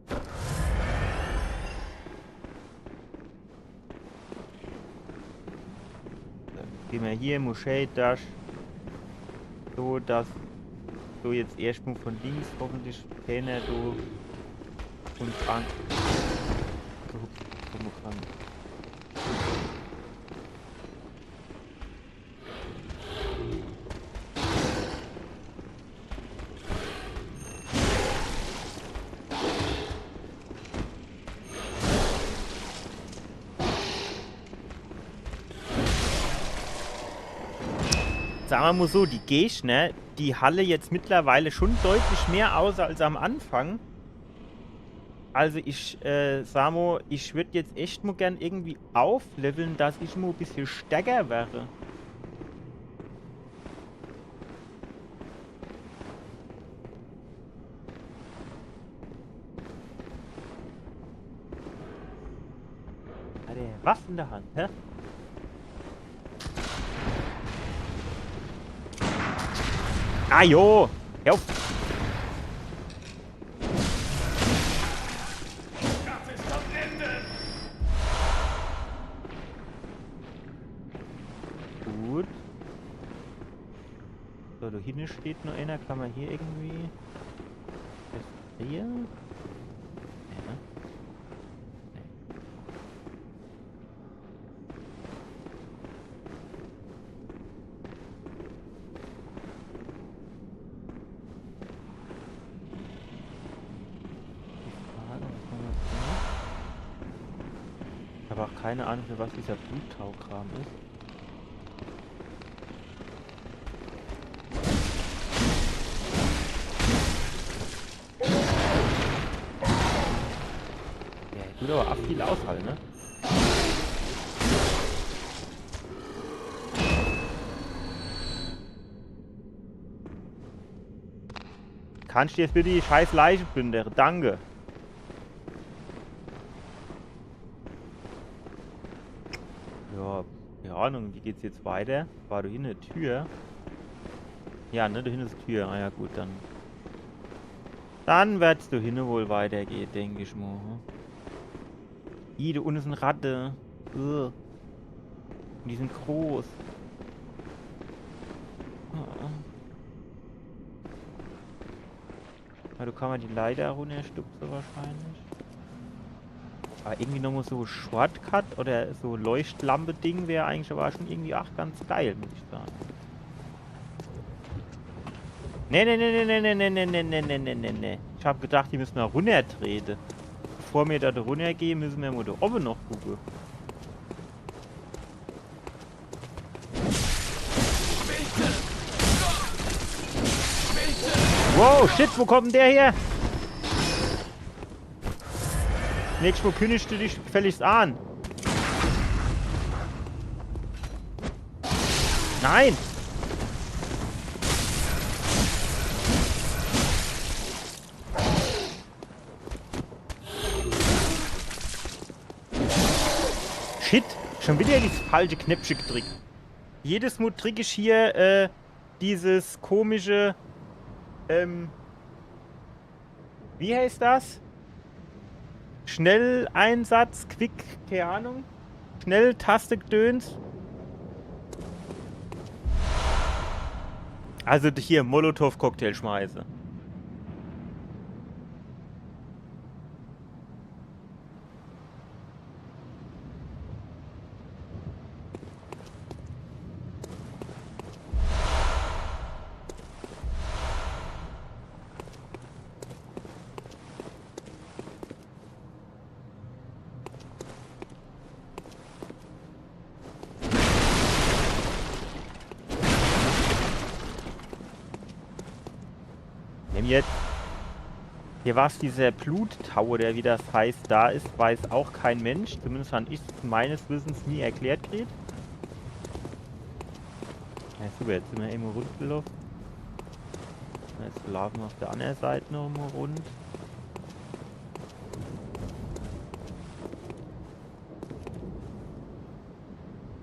Dann gehen wir hier, Moschee, das. So, dass so jetzt erstmal von links hoffentlich keiner so uns an. Gehupst kommen kann. Sag mer mal so, die Gegner, die halle jetzt mittlerweile schon deutlich mehr aus als am Anfang. Also ich, äh, sag mal, ich würd jetzt echt mal gern irgendwie aufleveln, dass ich mal ein bisschen stärker wäre. Hat er was in der Hand, hä? Ah jo! Hör auf! Gut. So, da hinten steht noch einer. Kann man hier irgendwie. Ist hier? Ja. Die Frage, was man jetzt macht. Ich habe auch keine Ahnung, für was dieser Bluttau-Kram ist. Der tut aber auch viel aushalten, ne? Kannst du jetzt bitte die scheiß Leiche plündern? Danke. Ja, keine Ahnung, wie geht's jetzt weiter? War da hinten eine Tür? Ja, ne, da hinten ist die Tür. Ah ja, gut, dann. Dann wird's da hinten wohl weitergehen, denke ich mal. Hm? Ih, da unten sind Ratte. Ugh. Und die sind groß. Ah. Ja, da kann man die Leiter runterstupsen wahrscheinlich. Aber irgendwie nochmal so Shortcut oder so Leuchtlampe-Ding wäre eigentlich aber schon irgendwie auch ganz geil, muss ich sagen. Nee, nee, nee, nee. Ich hab gedacht, die müssen da runtertreten. Bevor wir da runtergehen, müssen wir mal da oben noch gucken. Wow, shit, wo kommt denn der her? Nächstes Mal kündigst du dich gefälligst an. Nein! Shit, schon wieder das falsche Knöpfchen gedrückt. Jedes Mal drück ich hier, äh, dieses komische, ähm, wie heißt das? Schnelleinsatz, Quick, keine Ahnung. Schnelltaste-Gedöns. Also hier, Molotow-Cocktail schmeiße. Jetzt. Hier war's dieser Bluttau, oder wie das heißt, da ist, weiß auch kein Mensch. Zumindest han ich's meines Wissens nie erklärt kriegt. Ja, super, jetzt sin mer irgendwo rundgelaufen. Jetzt laufen mer auf der anderen Seite noch mal rund.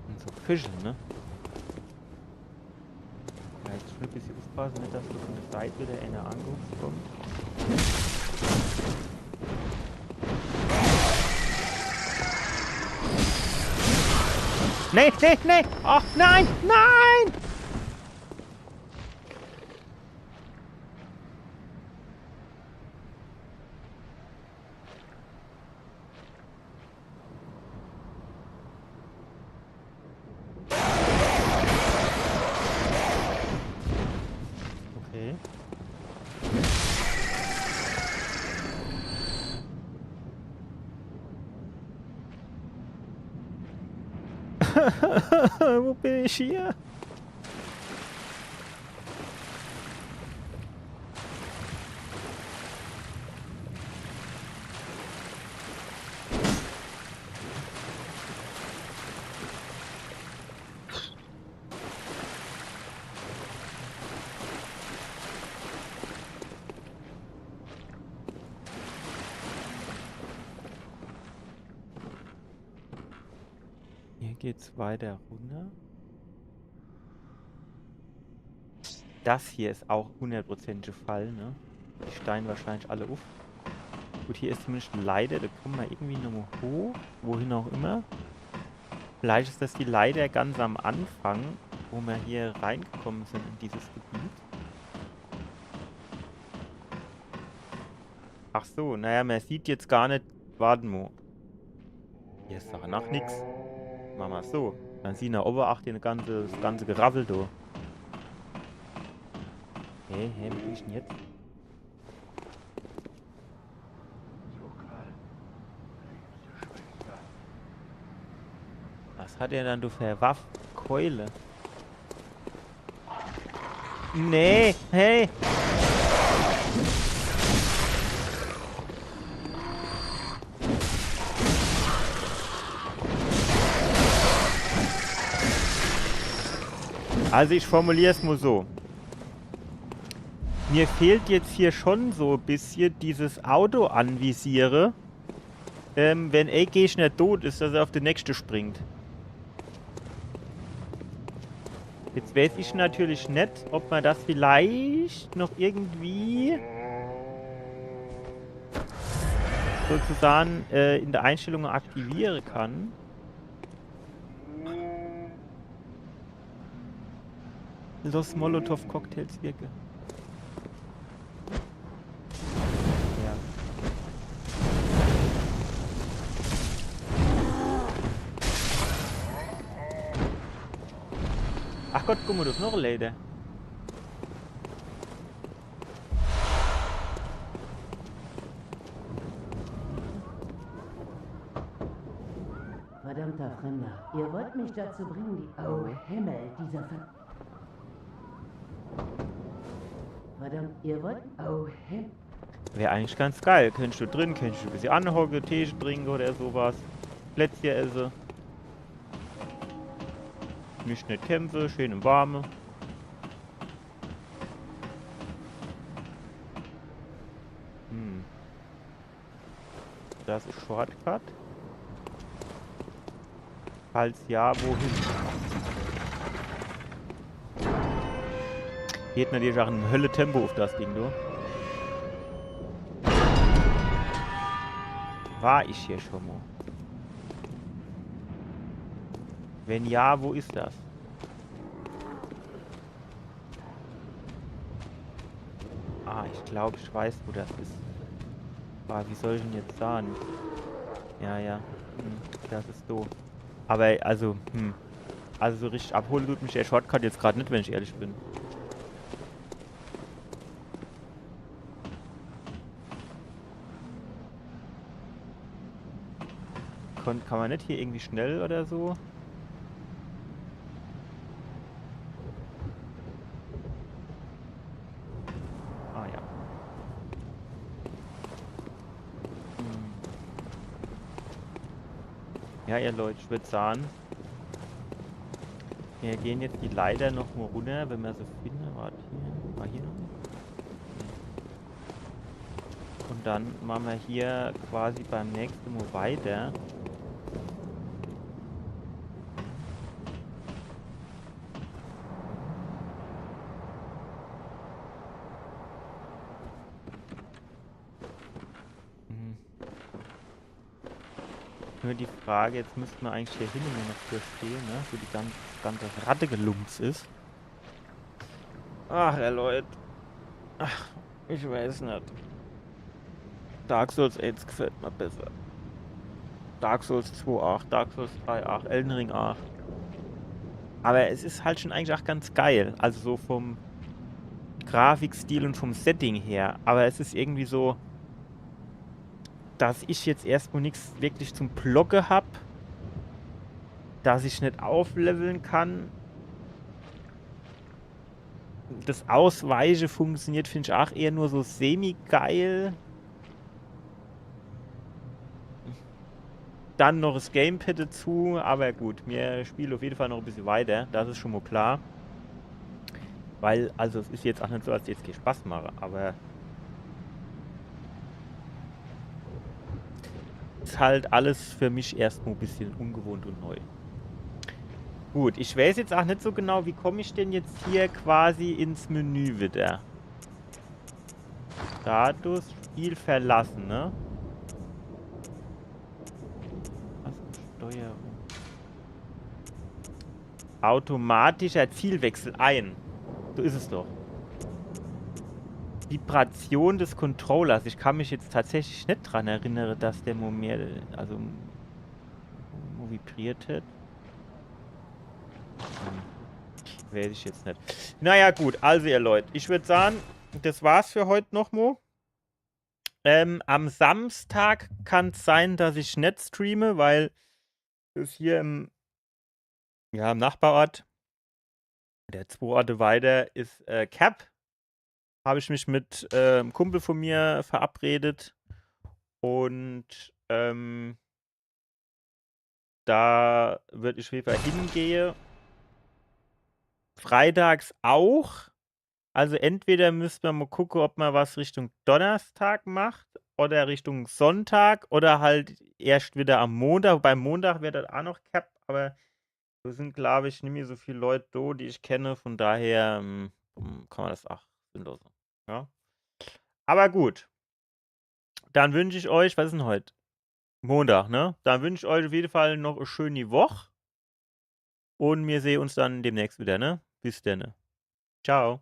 Und so Fische, ne? Ja, jetzt schon e bissje uffpasse, net, dass do von der Seit wieder einer angehupst kommt. Nee, nee, nee! Ach, nein, nein! Okay. Wo bin ich hier? Hier geht's weiter runter. Das hier is auch hundertprozentig Fall, ne? Die steigen wahrscheinlich alle uff. Gut, hier is zumindest e Leiter, do komme mer irgendwie nochmal hoch, wohin auch immer. Vielleicht is das die Leiter ganz am Anfang, wo mer hier reingekommen sin in dieses Gebiet. Ach so, naja, mer sieht jetzt gar net. Wart mo. Hier is doch noch nix. Mache mer so. Dann siehn mer owwe, ach, die ganze, das ganze Geraffel do. Hä, hä, wo bin ich denn jetzt? Was hat er dann do für Waffe? Keule. Nee, hey. Also ich formulier's mo so. Mir fehlt jetzt hier schon so e bissje dieses Auto anvisiere. Ähm, wenn e Gegner tot is, dass er auf de nächste springt. Jetzt weiß ich natürlich net, ob mer das vielleicht noch irgendwie sozusagen, äh, in der Einstellung aktiviere kann. Lass Molotow-Cocktails wirke. Ja. Ach Gott, guck mo, do is noch e Leiter. Verdammter Fremder, ihr wollt mich dazu bringen, die... Oh Himmel, dieser Ver... Verdammt, ihr wollt... Oh Himmel. Wär eigentlich ganz geil. Könntsch du drin, könntsch du e bissje anhocke, Tee trinke oder sowas. Plätzche esse. Mischt net kämpfe, schön im Warme. Hm. Das is Shortcut. Falls ja, wohin? Geht natürlich auch in Hölle Tempo auf das Ding, du. War ich hier schon mal? Wenn ja, wo is das? Ah, ich glaub, ich weiß, wo das is. Aber wie soll ich denn jetzt sagen? Ja, ja. Hm, das is doof. Aber, also, hm. Also so richtig abhole tut mich der Shortcut jetzt grad net, wenn ich ehrlich bin. Kon-, kann man net hier irgendwie schnell oder so? Ah ja. Ja, ihr Leut, ich würd sahn, mir gehn jetzt die Leiter noch mo runner, wenn mer se finne. Wart, hier. War hier noch? Un dann mache mer hier quasi beim nächste Mo weiter. Mhm. Nur die Frage, jetzt müsste mer eigentlich hier hinne nur noch durchgehe, ne? Wo die ganze, ganze Rattegelumps is. Ach, ihr Leut. Ach, ich weiß net. Dark Souls eens gefällt mer besser. Dark Souls zwei aach, Dark Souls drei aach, Elden Ring aach. Aber es is halt schon eigentlich aach ganz geil. Also so vom Grafikstil un vom Setting her. Aber es is irgendwie so, dass ich jetzt erstmo nix wirklich zum Blocke hab, dass ich net aufleveln kann. Das Ausweiche funktioniert, find ich, aach eher nur so semi-geil. Dann noch das Gamepad dazu, aber gut, mir spiele auf jeden Fall noch e bissje weiter, das is schon mo klar. Weil, also es is jetzt aach net so, als jetzt kee Spaß mache, aber is halt alles für mich erstmo e bissje ungewohnt un neu. Gut, ich weiß jetzt aach net so genau, wie komm ich denn jetzt hier quasi ins Menü wieder? Status, Spiel verlassen, ne? Was? Steuerung. Automatischer Zielwechsel ein. So is es doch. Vibration des Controllers. Ich kann mich jetzt tatsächlich net dran erinnere, dass der Moment, also vibriert hat. Hm. Weiß ich jetzt net. Naja, gut. Also, ihr Leut, ich würd sahn, das war's für heut noch mo. Ähm, am Samstag kann's sein, dass ich net streame, weil es hier im, ja, im Nachbarort, der zwei Orte weiter, is, äh, Cap. Hab ich mich mit, äh, em Kumpel von mir verabredet. Und, ähm, da würd ich auf jeden Fall hingehe. Freitags auch. Also entweder müsst mer mo gucke, ob mer was Richtung Donnerstag macht oder Richtung Sonntag oder halt erscht wieder am Montag. Wobei Montag wär dann auch noch Cap, aber do sind, glaub ich, nimmi so viel Leut do, die ich kenne. Von daher, ähm, kann mer das auch sinnloser. Ja. Aber gut. Dann wünsch ich euch, was is denn heut? Montag, ne? Dann wünsch ich euch auf jeden Fall noch e schöni Woch. Und mir sehen uns dann demnächst wieder, ne? Bis dann. Ciao.